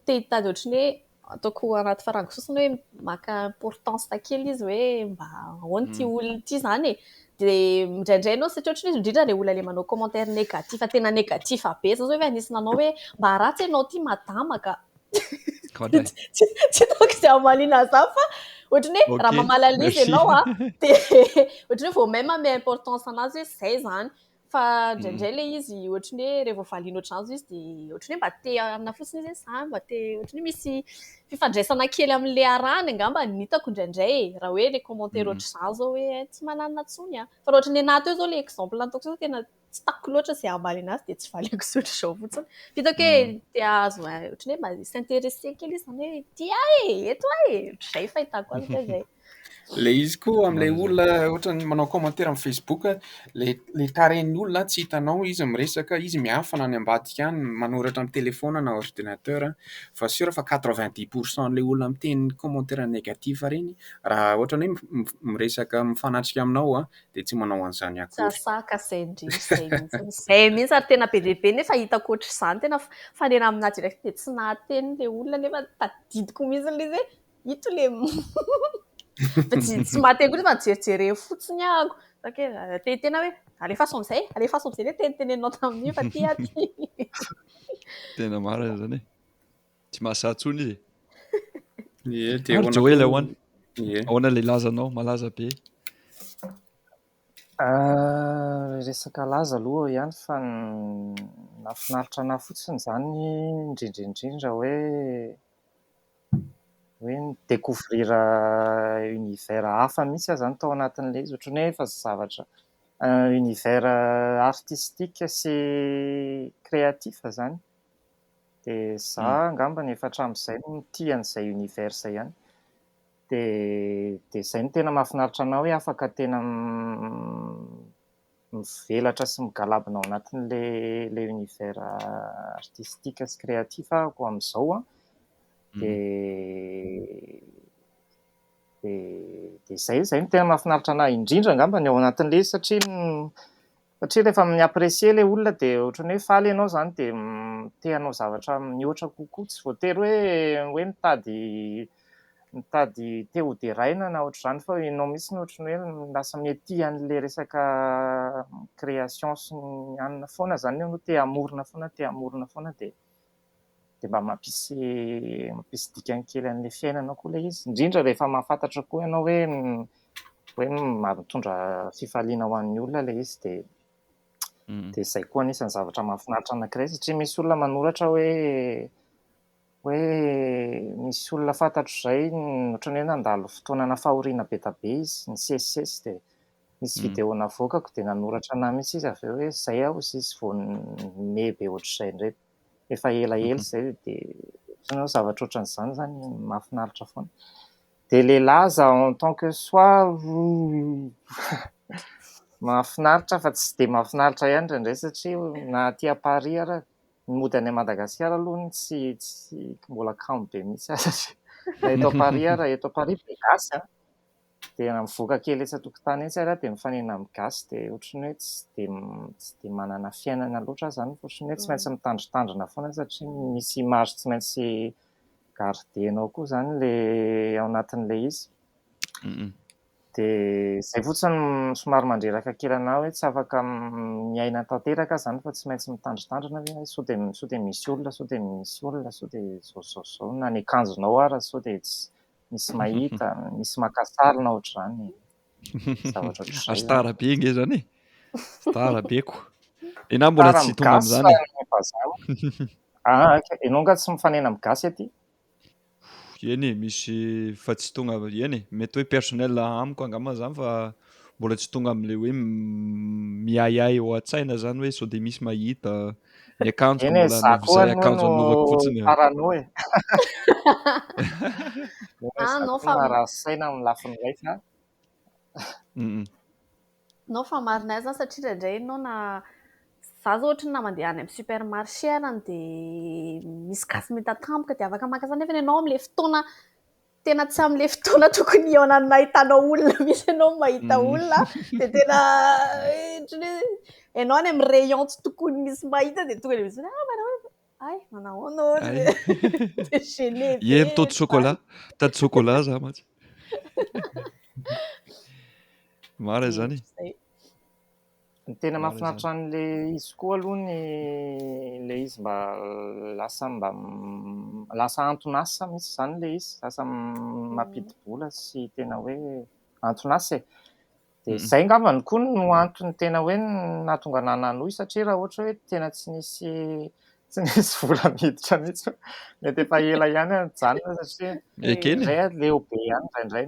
te hitady ohatran'ny hoe ataoko anaty farango sosona hoe maka importance kely izy hoe mba ahoana ity olona ity izany e. Dia indraindray ianao satria ohatran'ny hoe indrindra ilay olona ilay manao commentaire négatif, tena négatif be zao zao efa nisy nanao hoe mba ratsy ianao ity madama ka. Ohatray. Tsy hitako izay hamaliana an'izany fa ohatran'ny hoe raha Ok, mamaly an'izy merci. ianao an, dia ohatran'ny hoe vao may manome importance anazy hoe izay izany. Fa indraindray ilay izy ohatran'ny hoe rehefa valiana ohatr'izany izao izy dia ohatran'ny hoe mba te hanana fotsiny izy hoe za mba te ohatran'ny hoe misy fifandraisana kely amin'ilay arahany angamba ny hitako indraindray e. Raha hoe ilay commentaire ohatr'izany izao hoe tsy mananona intsony an. Fa raha ohatran'ny anahy teo izao ilay exemple nataoko izao tena tsy takiko loatra izay hamaly anazy dia tsy valiako tsotra izao fotsiny. Hitako hoe te hahazo ohatran'ny hoe mba s'intéresser kely izy izany hoe ity aho e, eto aho e, ohatr'izay fahitako azy indraindray. Ilay izy koa amin'ilay olona ohatran'ny manao commentaire amin'ny Facebook, ilay tarehin'ny olona tsy hitanao izy miresaka, izy miafina any ambadika any manoratra amin'ny téléphone na ordinateur, fa sûr fa quatre-vingt-dix pour cent an'ilay olona miteny commentaire négatif ireny, raha ohatran'ny hoe miresaka mifanatrika aminao an, dia tsy manao an'izany Tsy akory. asaka izay indrindra izay mihitsy. Izay mihitsy ary tena be dia be nefa hitako ohatr'izany, tena fanena aminahy direct dia tsy nahateny ilay olona nefa tadidiko mihitsy ilay izy hoe ito le fa tsy mahateny koa fa nijerijereny fotsiny ahako. Ok, te hiteny hoe alefaso amin'izay, alefaso amin'izay ilay teniteneninao tamin'iny fa ty aho ty. Tena marina izany e. Tsy mahasahy intsony izy e. Ie, dia Ary ahoana Joel koa ahoana? Ie. Ahoana ilay lazanao? Malaza be. Resaka laza aloha ihany fa nahafinaritra anahy fotsiny izany indrindra indrindra hoe hoe ni-découvrir univers hafa mihitsy aho izany tao anatin'ilay izy, ohatran'ny hoe efa zavatra univers artistique sy créatif izany. Dia izaho angambany efa hatramin'izay no tia an'izay univers izay ihany. Dia izay no tena mahafinaritra anahy hoe afaka tena mivelatra sy migalabona ao anatin'ilay ilay univers artistique sy créatif ahako amin'izao an. Dia izay, izay no tena mahafinaritra anahy indrindra angamba ny ao anatin'ilay izy satria satria rehefa mi-apprécier ilay olona dia ohatran'ny hoe faly ianao izany dia te hanao zavatra mihoatra kokoa, tsy voatery hoe mitady mitady te ho deraina na ohatr'izany fa ianao mihitsy no ohatran'ny hoe lasa miaty an'ilay resaka création sy ny anona foana izany ianao, te hamorona foana, te hamorona foana dia dia mba mampisy mampisy dikany kely an'ilay fiainanao koa ilay izy, indrindra rehefa mahafantatra koa ianao hoe hoe mitondra fifaliana ho an'ny olona ilay izy dia dia izay koa anisan'ny zavatra mahafinaritra anankiray satria misy olona manoratra hoe hoe misy olona fantatro izay ohatran'ny hoe nandalo fotoana fahoriana be dia be izy nisesisesy dia nisy vidéo navoakako dia nanoratra anahy mihitsy izy avy eo hoe izay aho hozy izy vao nimehy be ohatr'izay indray efa elaela izay dia ohatran'ny hoe zavatra ohatran'izany izany mahafinaritra foana. Dia ilay laza en tant que soi mahafinaritra fa tsy dia mahafinaritra ihany indraindray satria na aty à Paris ary mody any Madagasikara aloha ny tsy tsy mbola kamo be mihitsy aho satria na eto à Paris ary eto à Paris be gasy an, dia mivoaka kely etsy an-tokotany etsy ary aho dia mifanena amin'ny gasy dia ohatran'ny hoe tsy dia tsy dia manana fiainana loatra aho izany fa ohatran'ny hoe tsy maintsy mitandrintandrina foana satria misy image tsy maintsy garder-nao koa izany ilay ao anatin'ilay izy. Dia izay fotsiny somary mandreraka kely anahy hoe tsy afaka miaina tanteraka aho izany fa tsy maintsy mitandrintandrina hoe sao dia sao dia misy olona, sao dia misy olona, sao dia izao izao izao na ny akanjonao ary sao dia tsy misy mahita, misy maka sary na ohatr'izany. Zavatra ohatr'izay. Ary star be nge zany e. Star be ko. Ianah mbola Star tsy amin'ny tonga gasy amin'izany e. fa ny vazaha. Ah, ok. Ianao angaha tsy mifanena amin'ny gasy aty? Eny e, misy fa tsy tonga eny e, mety hoe personnel amiko angamba zany fa mbola tsy tonga amin'ilay hoe miahiahy ao an-tsaina zany hoe sao dia misy mahita ny akanjoko Eny e, mbola za koa izay aloha akanjo no anaovako fotsiny. parano e. Ah, Za non, koa fa marary saina amin'ny lafiny iray fa Non, fa marina ahy izany satria indraindray ianao na za zao ohatry ny na mandeha any amin'ny supermarché arany dia misy gasy mahita tampoka dia afaka maka sary nefa ianao amin'ilay fotoana tena tsy amin'ilay fotoana tokony hihaonana ahitanao olona mihitsy ianao mahita olona dia tena ohatry ny hoe ianao any amin'ny rayon tsy tokony misy mahita dia tonga dia misy hoe ah manao ay manahoana ohatra Ay. dia gêné be Ie, mitady ohatr'izany. chocolat, mitady chocolat za mantsy. Marina Dia izany e. ohatr'izay. Ny tena Marina mahafinaritra izany. an'ilay izy koa aloha ny ilay izy mba lasa mba lasa anton'asa mihitsy izany ilay izy, lasa mampidi-bola sy tena hoe anton'asa e. Dia izay angambany koa no antony tena hoe nahatonga anahy nanohy satria raha ohatra hoe tena tsy nisy tsy nisy vola miditra mihitsy mety efa ela ihany aho nijanona satria Ekena e. indraindray aho leo be ihany indraindray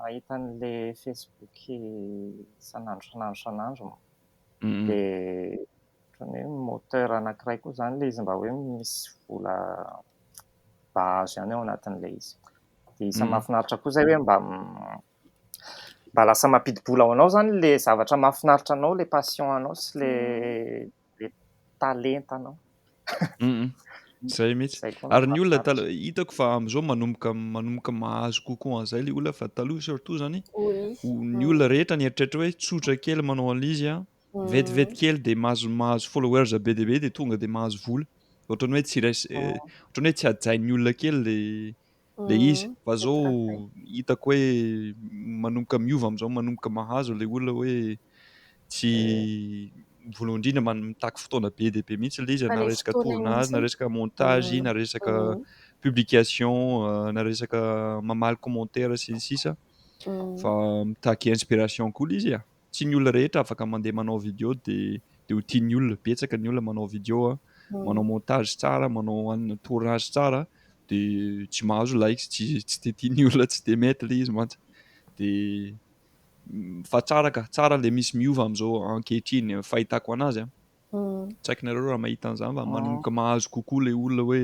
mahita an'ilay Facebook isan'andro isan'andro isan'andro dia ohatran'ny hoe moteur anankiray koa izany ilay izy mba hoe misy vola mba azo ihany ao anatin'ilay izy. Dia isan'ny mahafinaritra koa izay hoe mba mba lasa mampidi-bola ho anao izany ilay zavatra mahafinaritra anao, ilay passion anao sy ilay ilay talentanao. Izay mihitsy. Izay koa no Ary ny olona mahafinaritra. taloha hitako fa amin'izao manomboka manomboka mahazo kokoa an'izay ilay olona fa taloha surtout izany Oui. ny olona rehetra nieritreritra hoe tsotra kely manao an'ilay izy an, vetivety kely dia mahazo mahazo followers be dia be dia tonga dia mahazo vola. Ohatran'ny hoe tsy rais- ohatran'ny hoe tsy hajain'ny olona kely ilay ilay izy. Fa Tsy zao hajaina. hitako hoe manomboka miova amin'izao, manomboka mahazo ilay olona hoe tsy voalohany indrindra mitaky fotoana be dia be mihitsy ilay izy Fa na ilay resaka fotoana tournage, na mihitsy. resaka montage, na resaka publication na resaka mamaly commentaire sy ny sisa fa mitaky inspiration koa ilay izy e. Tsy ny olona rehetra afaka mandeha manao vidéo dia dia ho tian'ny olona. Betsaka ny olona manao vidéo, manao montage tsara, manao anona tournage tsara dia tsy mahazo likes, tsy tsy dia tian'ny olona, tsy dia mety ilay izy mantsy. Dia fa tsara ka, tsara ilay misy miova amin'izao ankehitriny fahitako an'azy an. Tsy haiko nareo raha mahita an'izany fa manomboka mahazo kokoa ilay olona hoe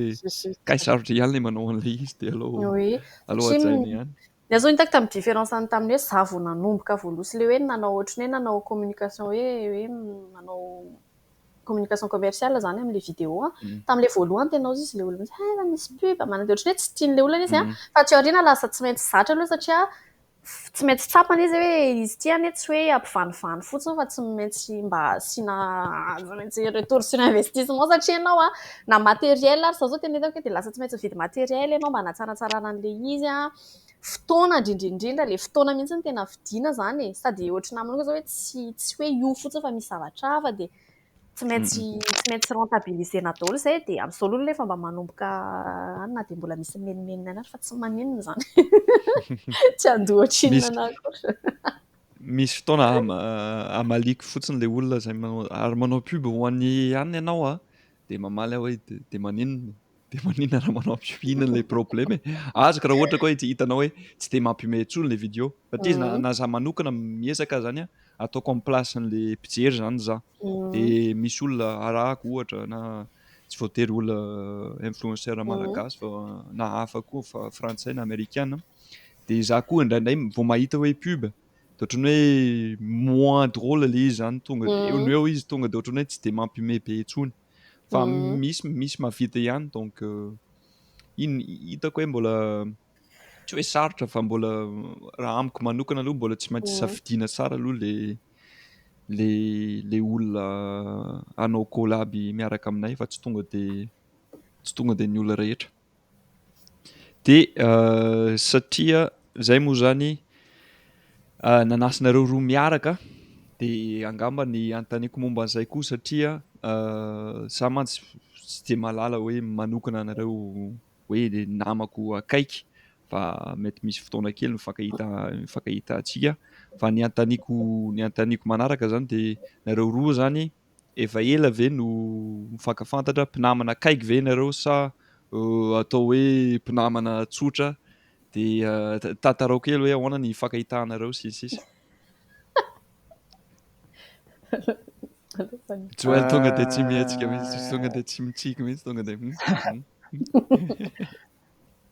kay sarotra ihany ilay manao an'ilay izy dia aleo aleo hajaina ihany. Ny ahy zao hitako tamin'ny différence ny tamin'ny hoe za vao nanomboka voaloha sy ilay hoe nanao ohatran'ny hoe nanao communication hoe hoe manao communication commerciale zany amin'ilay vidéo an. Tamin'ilay voalohany tena ozy izy ilay olona mihitsy hay misy pub manana ohatran'ny hoe tsy tian'ilay olona izy an. Fa aty aoriana lasa tsy maintsy zatra aloha satria tsy maintsy tsapana izy hoe izy ity anie tsy hoe ampivanivany fotsiny fa tsy maintsy mba asiana tsy maintsy retour sur investissement satria ianao an na matériel ary izao zao tena hitako hoe dia lasa tsy maintsy mividy matériel ianao mba hanatsaratsarana an'ilay izy an. Fotoana indrindra indrindra ilay fotoana mihitsy no tena vidiana izany e. Sady ohatry ny namana zao hoe tsy tsy hoe io fotsiny fa misy zavatra hafa dia tsy maintsy tsy maintsy rentabiliser-na daholo izay dia amin'izao aloha efa mba manomboka any na dia mbola misy menomenona ihany ary fa tsy maninona izany. Tsy handoa ohatrinona na akory. Misy fotoana hamaliako fotsiny ilay olona izay manao ary manao pub ho an'ny anona ianao an, dia mamaly aho hoe dia maninona? Dia maninona raha manao pub? Inona ilay problème e? Azoko raha ohatra koa hoe hitanao hoe tsy dia mampihomehy intsony ilay vidéo. Satria na za manokana miezaka zany an, ataoko amin'ny place-n'ilay mpijery zany za. Dia misy olona arahako ohatra na tsy voatery olona influenceur malagasy fa na hafa koa fa frantsay na amerikana. Dia za koa indraindray vao mahita hoe pub dia ohatran'ny hoe moins drôle ilay izy zany tonga dia eo no eo izy tonga dia ohatran'ny hoe tsy dia mampihomehy be intsony. Fa misy misy mahavita ihany donc iny hitako hoe mbola tsy hoe sarotra fa mbola raha amiko manokana aloha mbola tsy maintsy safidiana tsara aloha le le le olona hanao collab miaraka aminay fa tsy tonga dia tsy tonga dia ny olona rehetra. Dia satria zay moa zany nanasa anareo roa miaraka dia angamba ny anontaniako momba an'izay koa satria za mantsy tsy dia mahalala hoe manokana anareo hoe namako akaiky fa mety misy fotoana kely mifankahita mifankahita antsika fa ny anontaniako ny anontaniako manaraka zany dia nareo roa zany Efa ela ve no mifankafantatra? Mpinamana akaiky ve ianareo sa atao hoe mpinamana tsotra? Dia tantarao kely hoe ahoana ny fifankahitanareo sy ny sisa. Joël tonga dia tsy mihetsika mihitsy, tonga dia tsy mitsiky mihitsy, tonga dia.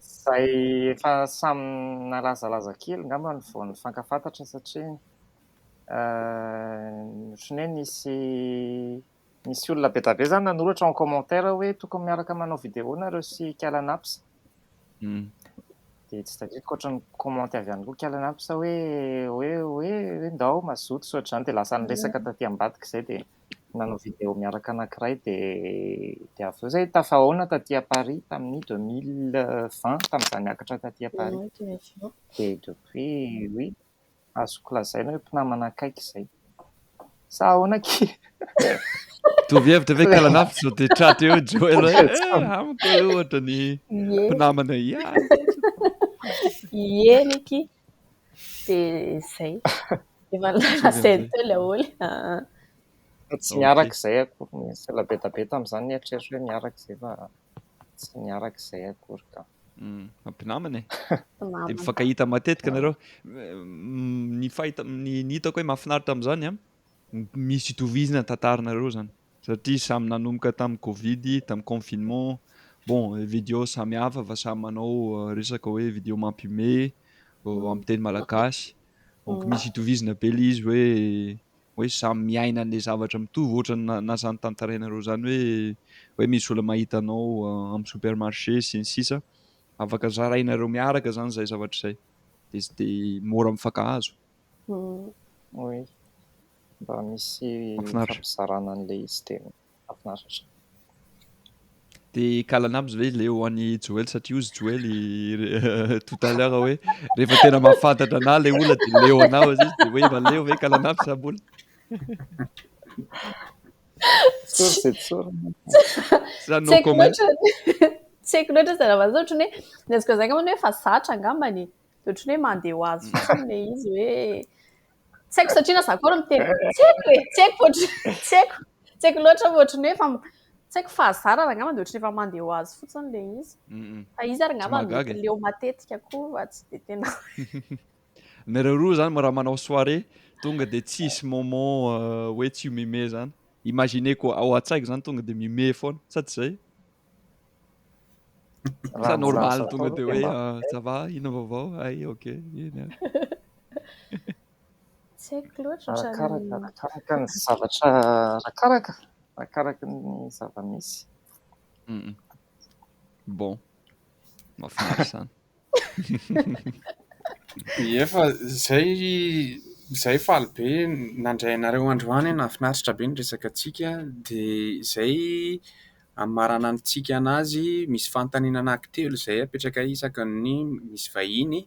Izay efa samy nalazalaza kely angamba no vao nifankafantatra satria Ohatran'ny hoe nisy nisy olona be dia be izany nanoratra en commentaire hoe tokony miaraka manao vidéo nareo sy Ikala Naps. Dia tsy tadidiko ohatran'ny commenty avy any koa Ikala Naps hoe hoe hoe hoe ndao mazoto sy ohatr'izany dia lasa niresaka taty ambadika izay dia nanao vidéo miaraka anankiray dia dia avy eo izay tafahaona taty à Paris tamin'ny 2020 tamin'izaho niakatra taty à Paris. Dia depuis oui. Azoko lazaina hoe mpinamana akaiky izay. Sa ahoana akia? Mitovy hevitra ve Kalanafy sao dia tratra eo Joel hoe eh, amiko aloha ohatra ny mpinamana ihany. Ie ny akia. Dia izay. Efa nolazainy teo daholo. Fa tsy niaraka izay akory. Nisy ela be dia be tamin'izany nieritreritra hoe niaraka izay fa tsy niaraka izay akory ka. Mpinamana e. Dia mifankahita matetika nareo. Ny fahita ny hitako hoe mahafinaritra amin'izany an, misy itovizana ny tantaranareo izany. Satria samy nanomboka tamin'ny covid, tamin'ny confinement. Bon, vidéo samy hafa fa samy manao resaka hoe vidéo mampihomehy amin'ny teny malagasy. Donc misy itovizana be ilay izy hoe hoe samy miaina an'ilay zavatra mitovy ohatra ny na zany tantarainareo zany hoe hoe misy olona mahita anao amin'ny supermarché sy ny sisa afaka zarainareo miaraka zany izay zavatra izay dia tsy dia mora mifankahazo. Oui, mba misy fifampizarana an'ilay izy dia Mahafinaritra. Dia Kalanabs ve leo an'i Joely satria hozy Joely tout à l'heure hoe rehefa tena mahafantatra anà ilay olona dia leo anà hozy izy dia hoe efa leo ve Kalanabs sa mbola? Tsory izay tsory. Sa no comment? Tsy haiko loatra izay raha ohatran'ny hoe ny azoko lazaina angambany hoe efa zatra angambany e. Dia ohatran'ny hoe mandeha ho azy fotsiny ilay izy hoe tsy haiko satria na za koa ary miteny tsy haiko e, tsy haiko ohatry tsy haiko, tsy haiko loatra fa ohatran'ny hoe efa tsy haiko fahazarana angamba dia ohatran'ny efa mandeha ho azy fotsiny ilay izy. Fa izy ary angamba mety leo matetika koa fa tsy dia tena Nareo roa zany raha manao soirée tonga dia tsisy moment hoe tsy mihomehy zany. Imagineko ao an-tsaiko zany tonga dia mihomehy foana sa tsy zay? Sa normal tonga dia hoe ça va, inona vaovao? Hay ok, eny ary. Tsy haiko loatra Arakaraka, arakaraka ny zavatra, arakaraka, arakaraka ny zava-misy. Bon, mahafinaritra izany. Ie fa zay zay faly be nandray anareo androany, nahafinaritra be ny resaka antsika dia zay hamaranantsika anazy misy fanontaniana anankitelo izay apetrakay isaky ny misy vahiny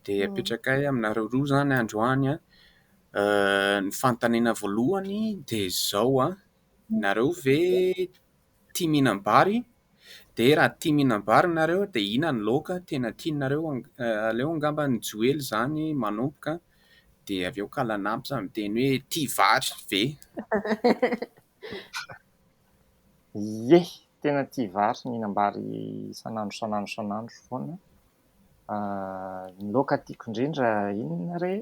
dia apetrakay aminareo roa izany androany an. Ny fanontaniana voalohany dia izao an, nareo ve tia mihinam-bary? Dia raha tia mihinam-bary nareo dia inona ny laoka tena tianareo? Aleo angamba ny Joely izany manomboka dia avy eo Kalanapsa miteny hoe tia vary ve? Ie, tena tia vary, mihinam-bary isan'andro isan'andro isan'andro foana. Ny laoka tiako indrindra inona re?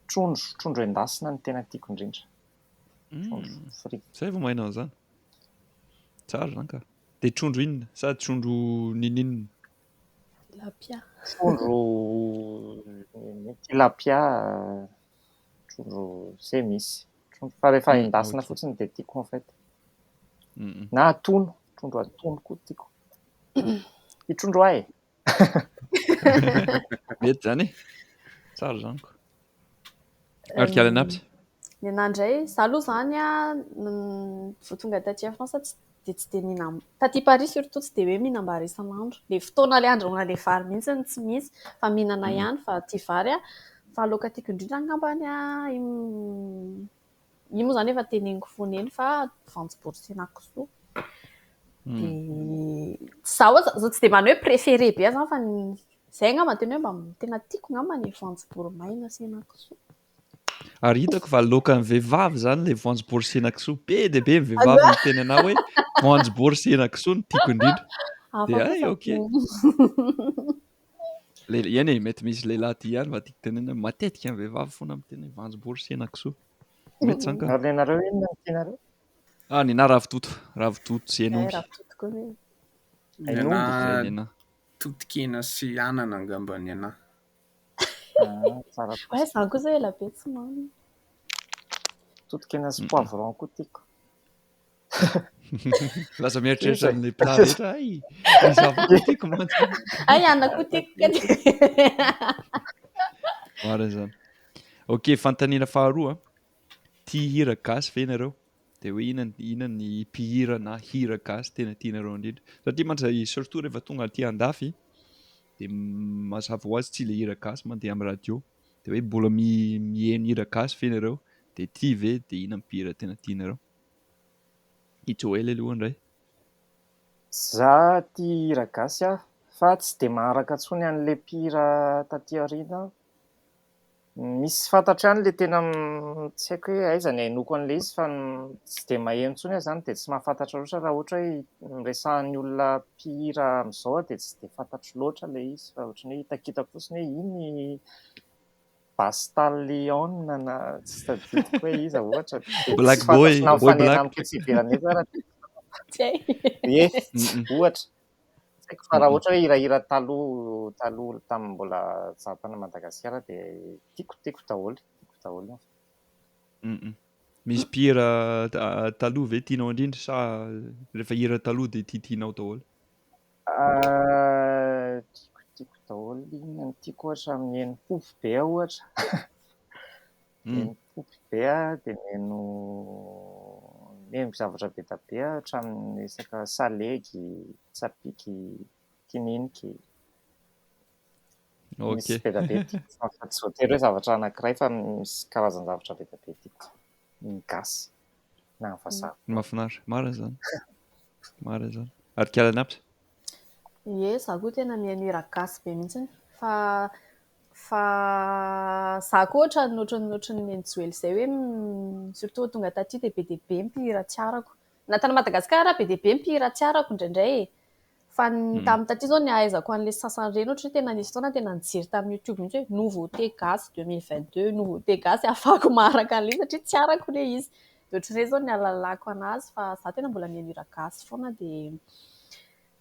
Trondro, trondro endasina no tena tiako indrindra. Trondro frit. Zay vao mahay an'izany. Tsara zany ka. Dia trondro inona? Sa trondro ninoninona? Tilapia. Trondro tilapia, trondro izay misy. Trondro fa rehefa endasina fotsiny dia tiako en fait. Na atono, trondro atono koa tiako. Tia trondro aho e. Mety zany e. Tsara zany ko. Ary Kiala Naps? Ny anahy indray, izaho aloha izany an, vao tonga taty France tsy dia tsy dia mihinam-, taty Paris surtout tsy dia hoe mihinam-bary isan'andro. Ilay fotoana ilay andrahoana ilay vary mihitsy no tsy misy fa mihinana ihany fa tia vary aho. Fa laoka tiako indrindra angambany an, iny moa izany efa teneniko foana eny fa voanjobory sy henakisoa. Dia izaho aza tsy dia manana hoe préféré be aho izany fa izay angamba no tena hoe mba tena tiako angamba ny voanjobory maina sy henakisoa. Ary hitako fa laokan'ny vehivavy izany ilay voanjobory sy henakisoa. Be dia be ny vehivavy miteny anah hoe voanjobory sy henakisoa no tiako indrindra. Dia hay ok. Eny e, mety misy lehilahy tia ihany fa tiako tenenina hoe matetika ny vehivavy foana miteny hoe voanjobory sy henakisoa. Mety izany ka. Ary ny anareo inona no tianareo? Ah, ny anah ravitoto. Ravitoto sy hen'omby. Ravitoto koa ve? Ny anah totokena sy anana angamba ny anah. Ah, tsara kosa. Ouais, izany kosa ela be tsy mamy. Totokena sy poivron koa tiako. Lasa mieritreritra an'ilay plat rehetra ay. Ny zavatra tiako mantsy. Ay, anana koa tiako. Marina izany. Ok, fanontaniana faharoa. Tia hira gasy ve nareo? Dia hoe inona inona ny mpihira na hira gasy tena tianareo indrindra? Satria mantsy surtout rehefa tonga aty andafy dia mazava ho azy tsy ilay hira gasy mandeha amin'ny radio. Dia hoe mbola miheno hira gasy ve nareo? Dia tia ve? Dia inona ny mpihira tena tianareo? I Joel aloha indray. Za tia hira gasy aho fa tsy dia maharaka intsony an'ilay mpihira taty aoriana aho. Misy fantatro ihany ilay tena tsy haiko hoe aiza ny hainoako an'ilay izy fa tsy dia maheno intsony aho izany dia tsy mahafantatra loatra raha ohatra hoe resahan'ny olona mpihira amin'izao aho dia tsy dia fantatro loatra ilay izy fa ohatran'ny hoe hitakitako fotsiny hoe iny Bastal Lion na tsy tadidiko hoe iza ohatra dia Black tsy fantatro Boy, na Boy mifanena Black. amiko etsy ivelany etsy ara. Tsy hay. Ie, ohatra. Tsy haiko fa raha ohatra hoe hirahira taloha, taloha tamin'ny mbola za tany Madagasikara dia tiako, tiako daholo, tiako daholo. Misy mpihira taloha ve tianao indrindra sa rehefa hira taloha dia tiatianao daholo? Tiako, tiako daholo. Inona no tiako ohatra? Mihaino pop be aho ohatra. Mihaino pop be aho dia mihaino, mihaino zavatra be dia be aho hatramin'ny resaka salegy, tsapiky, kininiky. Misy be dia be tiako fa tsy voatery hoe zavatra anankiray fa misy karazan-javatra be dia be tiako. Ny gasy na ny vazaha. Mahafinaritra, marina izany. Marina izany. Ary Kala Naps? Ie, za koa tena mihaino hira gasy be mihitsiny. Fa za koa ohatran'ny ohatran'ny ohatran'ny neny Joely izay hoe surtout tonga taty dia be dia be ny mpihira tsy arako. Na tany Madagasikara be dia be ny mpihira tsy arako indraindray e. Fa ny tamin'ny taty izao ny ahaizako an'ilay sasany ireny ohatra hoe tena nisy fotoana tena nijery tamin'ny YouTube mihitsy hoe nouveauté gasy 2022, nouveauté gasy ahafahako maharaka an'ilay izy satria tsy arako ilay izy. Dia ohatran'izay izao ny ahalalako anazy fa za tena mbola mihaino hira gasy foana dia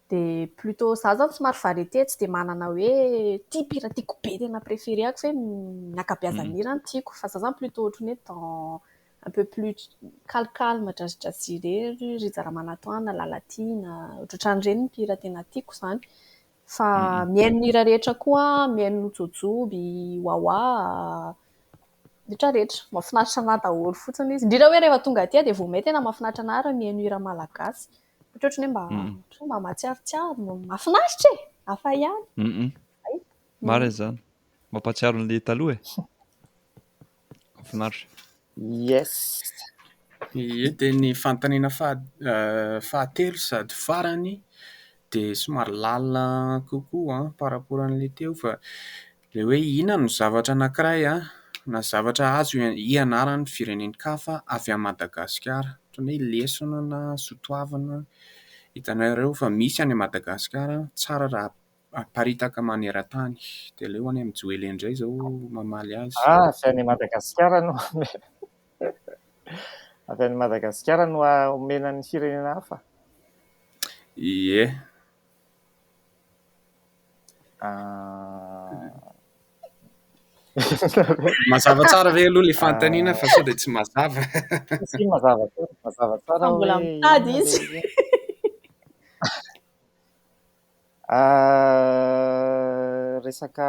dia plutôt za zany somary variété, tsy dia manana hoe ity mpihira tiako be tena préféré-ako fa hoe ny ankabeazan'ny hira no tiako. Fa za zany plutôt ohatran'ny hoe dans un peu plus calme, jazzy irery, Rija Ramanantoanina, Lalatiana, ohatrohatran'ireny ny mpihira tena tiako izany. Fa mihaino ny hira rehetra koa, mihaino Jaojoby, Wawa, rehetra rehetra. Mahafinaritra anahy daholo fotsiny izy. Indrindra hoe rehefa tonga aty aho dia vao may tena mahafinaritra anahy raha mihaino hira malagasy. Ohatra ohatran'ny hoe mba ohatran'ny mba mahatsiarotsiaro, mahafinaritra e! Hafa ihany. Marina izany. Mampahatsiaro an'ilay taloha e. Mahafinaritra. Yes. Ie, dia ny fanontaniana fahatelo sady farany dia somary lalina kokoa par rapport an'ilay teo fa ilay hoe inona no zavatra anankiray na zavatra azo ianaran'ny firenen-kafa avy any Madagasikara. Ohatran'ny hoe lesona na soatoavina hitanareo fa misy any Madagasikara tsara raha aparitaka maneran-tany. Dia aleo any amin'i Joely indray izao mamaly azy. Ah, avy any Madagasikara no avy any Madagasikara no omena ny firenena hafa. Ie. Mazava tsara ve aloha ilay fanontaniana fa sao dia tsy mazava? Tsy mazava tsara, mazava tsara Fa mbola hoe mitady inona izy. ilay izy. Resaka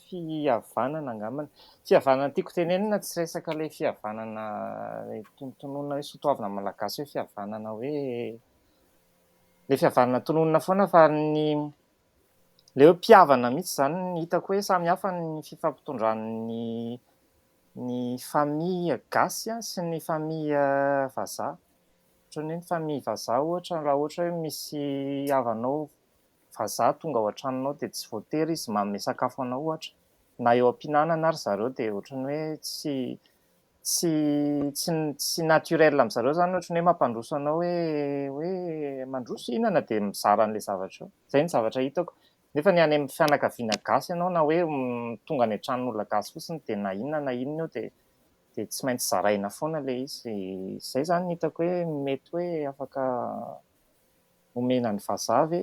fihavanana angambany. Fihavanana tiako tenenina tsy resaka ilay fihavanana ilay tonontononina hoe soatoavina malagasy hoe fihavanana hoe ilay fihavanana tononina foana fa ny ilay hoe mpihavana mihitsy izany ny hitako hoe samy hafa ny fifampitondran'ny ny famille gasy sy ny famille vazaha. Ohatran'ny hoe ny famille vazaha ohatra raha ohatra hoe misy havanao vazaha tonga ao an-tranonao dia tsy voatery izy manome sakafo anao ohatra. Na eo am-pihinanana ary zareo dia ohatran'ny hoe tsy tsy tsy tsy naturel amin'zareo izany ohatran'ny hoe mampandroso anao hoe hoe mandroso hihinana dia mizara an'ilay zavatra eo. Izay ny zavatra hitako. Nefa ny any amin'ny fianakaviana gasy ianao na hoe tonga any an-tranon'olona gasy fotsiny dia na inona na inona eo dia dia tsy maintsy zaraina foana ilay izy. Izay izany no hitako hoe mety hoe afaka omena ny vazaha ve?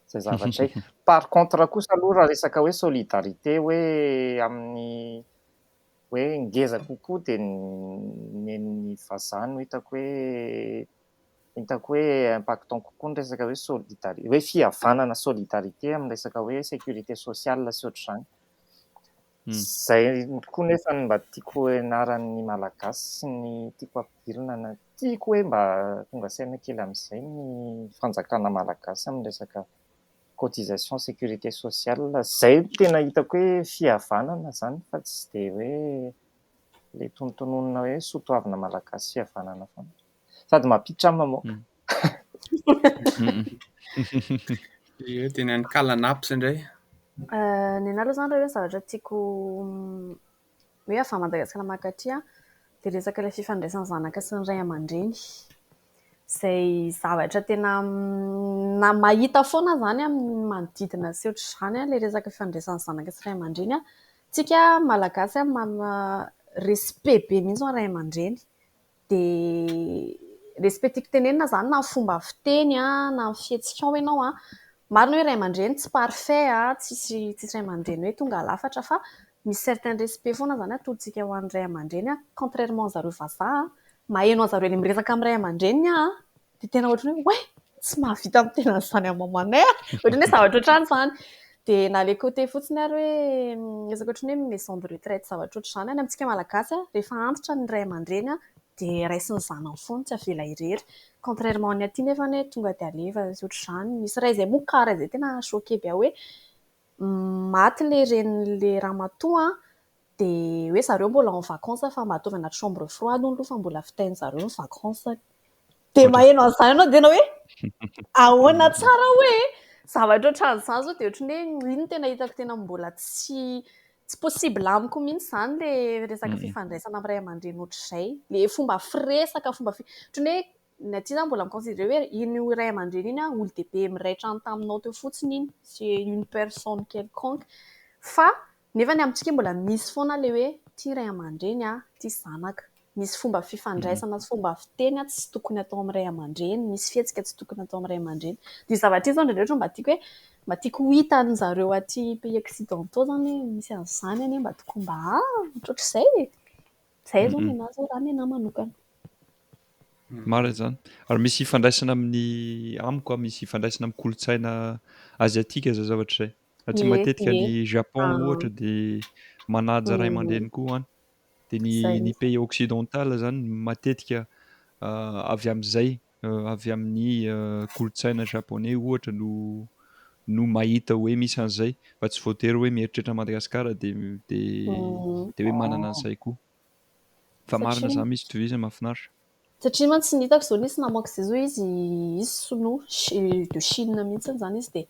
Izay zavatra izay. Par contre kosa aloha raha resaka hoe solidarité hoe amin'ny hoe ngeza kokoa dia ny ny vazaha no hitako hoe hitako hoe impactant kokoa ny resaka hoe solidarité, hoe fihavanana solidarité amin'ny resaka hoe sécurité sociale sy ohatr'izany. Izay koa nefa ny mba tiako ianaran'ny malagasy sy ny tiako ampidirina na tiako hoe mba tonga saina kely amin'izay ny fanjakana malagasy amin'ny resaka cotisation sécurité sociale. Izay no tena hitako hoe fihavanana izany fa tsy dia hoe ilay tonontononina hoe soatoavina malagasy fihavanana foana. Sady mampiditra ny mamoaka. Ie, tena ny Kala Naps indray. Ny anahy aloha izany raha hoe ny zavatra tiako hoe avy Madagasikara mankaty dia resaka ilay fifandraisan'ny zanaka sy ny ray aman-dreny. Izay zavatra tena na mahita foana izany amin'ny manodidina sy ohatr'izany ilay resaka fifandraisan'ny zanaka sy ray aman-dreny. Tsika malagasy manana respect be mihitsy ny ray aman-dreny. Dia respect tiako tenenina izany na ny fomba fiteny na ny fihetsikao ianao. Marina hoe ray aman-dreny tsy parfait, tsisy ray aman-dreny hoe tonga lafatra fa misy certain respect foana izany atolotsika ho an'ny ray aman-dreny. Contrairement an'zareo vazaha, maheno an'zareo ilay miresaka amin'ny ray aman-dreniny aho, dia tena ohatran'ny hoe oay, tsy mahavita miteny an'izany amin'ny mamanay aho. Ohatran'ny hoe zavatra ohatrany izany. Dia na le côté fotsiny ary hoe resaka ohatran'ny hoe maison de retraite zavatra ohatr'izany any amintsika malagasy, rehefa antitra ny ray aman-dreny dia raisin'ny zanany foana tsy avela irery. Contrairement ny aty nefa hoe tonga dia alefa sy ohatr'izany. Misy ray izay moa kara izay tena choqué be aho hoe maty ilay renin'ilay ramatoa dia hoe zareo mbola en vacances fa mba ataovy anaty chambre froide hono aloha fa mbola vitain'ny zareo ny vacances. Dia maheno an'izany ianao dia tena hoe ahoana tsara hoe? Zavatra ohatran'izany izao dia ohatran'ny hoe iny no tena hitako tena mbola tsy tsy possible amiko mihitsy izany ilay resaka fifandraisana amin'ny ray aman-dreny ohatr'izay. Ilay fomba firesaka, fomba fi-, ohatran'ny hoe ny aty izany mbola mi-considerer hoe iny ray aman-dreny iny an, olon-dehibe miray trano taminao teo fotsiny iny, c'est une personne quelconque. Fa nefa ny amintsika mbola misy foana ilay hoe ity ray aman-dreny an, ity zanaka. Misy fomba fifandraisana sy fomba fiteny tsy tokony atao amin'ny ray aman-dreny, misy fihetsika tsy tokony atao amin'ny ray aman-dreny. Dia io zavatra io izao indraindray ohatra mba tiako hoe mba tiako ho hitan'ny zareo aty pays occidentaux izany hoe misy an'izany anie mba tokony mba ohatrohatr'izay e! Izay izao ny anà izao raha ny anà manokana. Marina izany. Ary misy ifandraisana amin'ny, amiko misy ifandraisana amin'ny kolontsaina aziatika izay zavatra izay. Satria matetika ny Japon ohatra dia manaja ray aman-dreny koa any. Dia ny ny pays occidental zany matetika avy amin'izay, avy amin'ny kolontsaina japonais ohatra no no mahita hoe misy an'izay fa tsy voatery hoe mieritreritra Madagasikara dia dia dia hoe manana an'izay koa. Fa marina izany misy itovizany mahafinaritra. Satria mantsy ny hitako izao nisy namako izay izao izy izy sinoa de Chine mihitsy izany izy dia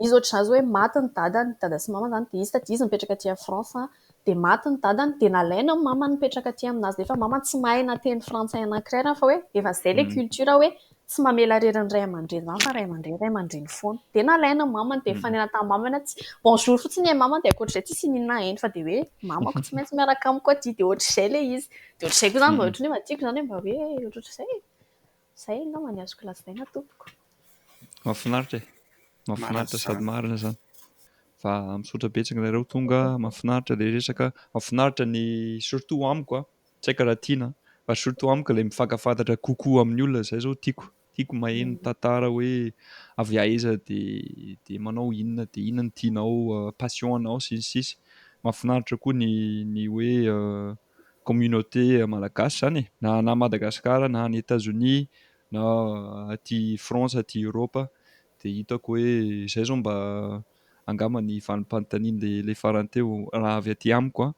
izy ohatr'izany izao hoe maty ny dadany, dada sy mama izany dia izy taty izy mipetraka aty France dia maty ny dadany dia nalaina ny mamany nipetraka aty aminazy nefa mamany tsy mahay na teny frantsay anankiray ary fa hoe efa izay ilay culture hoe tsy mamela irery ny ray aman-dreny izany fa ray aman-dreny ray aman-dreny foana. Dia nalaina ny mamany dia nifanena tamin'ny mamany aho tsy bonjour fotsiny hay mamany dia ankoatr'izay tsisy n'inona hainy fa dia hoe mamako tsy maintsy miaraka amiko aty dia ohatr'izay ilay izy. Dia ohatr'izay koa izany mba ohatran'ny hoe mba tiako izany hoe mba hoe ohatrohatr'izay e. Izay angamba ny azoko lazaina tompoko. Mahafinaritra e. Mahafinaritra sady marina izany. Fa misaotra betsaka nareo tonga, mahafinaritra ilay resaka, mahafinaritra ny surtout amiko an. Tsy haiko raha tiana fa surtout amiko ilay mifankafantatra kokoa amin'ny olona izay zao tiako. Tiako maheno tantara hoe avy aiza dia dia manao inona dia inona no tianao, passion anao sy ny sisa. Mahafinaritra koa ny ny hoe communauté malagasy izany e, na na Madagascar na any Etazonia na aty France aty Europe dia hitako hoe izay zao mba angamba ny valim-panontaniana ilay farany teo raha avy aty amiko an.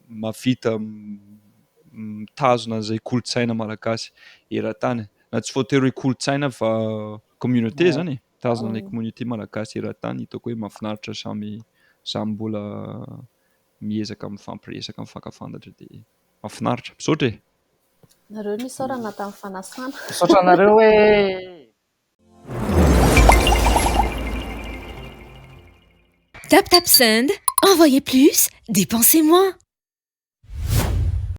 mahavita mitazona an'izay kolontsaina malagasy eran-tany na tsy voatery hoe kolontsaina fa communauté zany e mitazona an'ilay communauté malagasy eran-tany hitako hoe mahafinaritra samy samy mbola miezaka mifampiresaka mifankafantatra dia mahafinaritra misaotra e Nareo nisaorana tamin'ny fanasana. Misaotra anareo hoe. Tap Tap Send, envoyez plus, dépensez moins.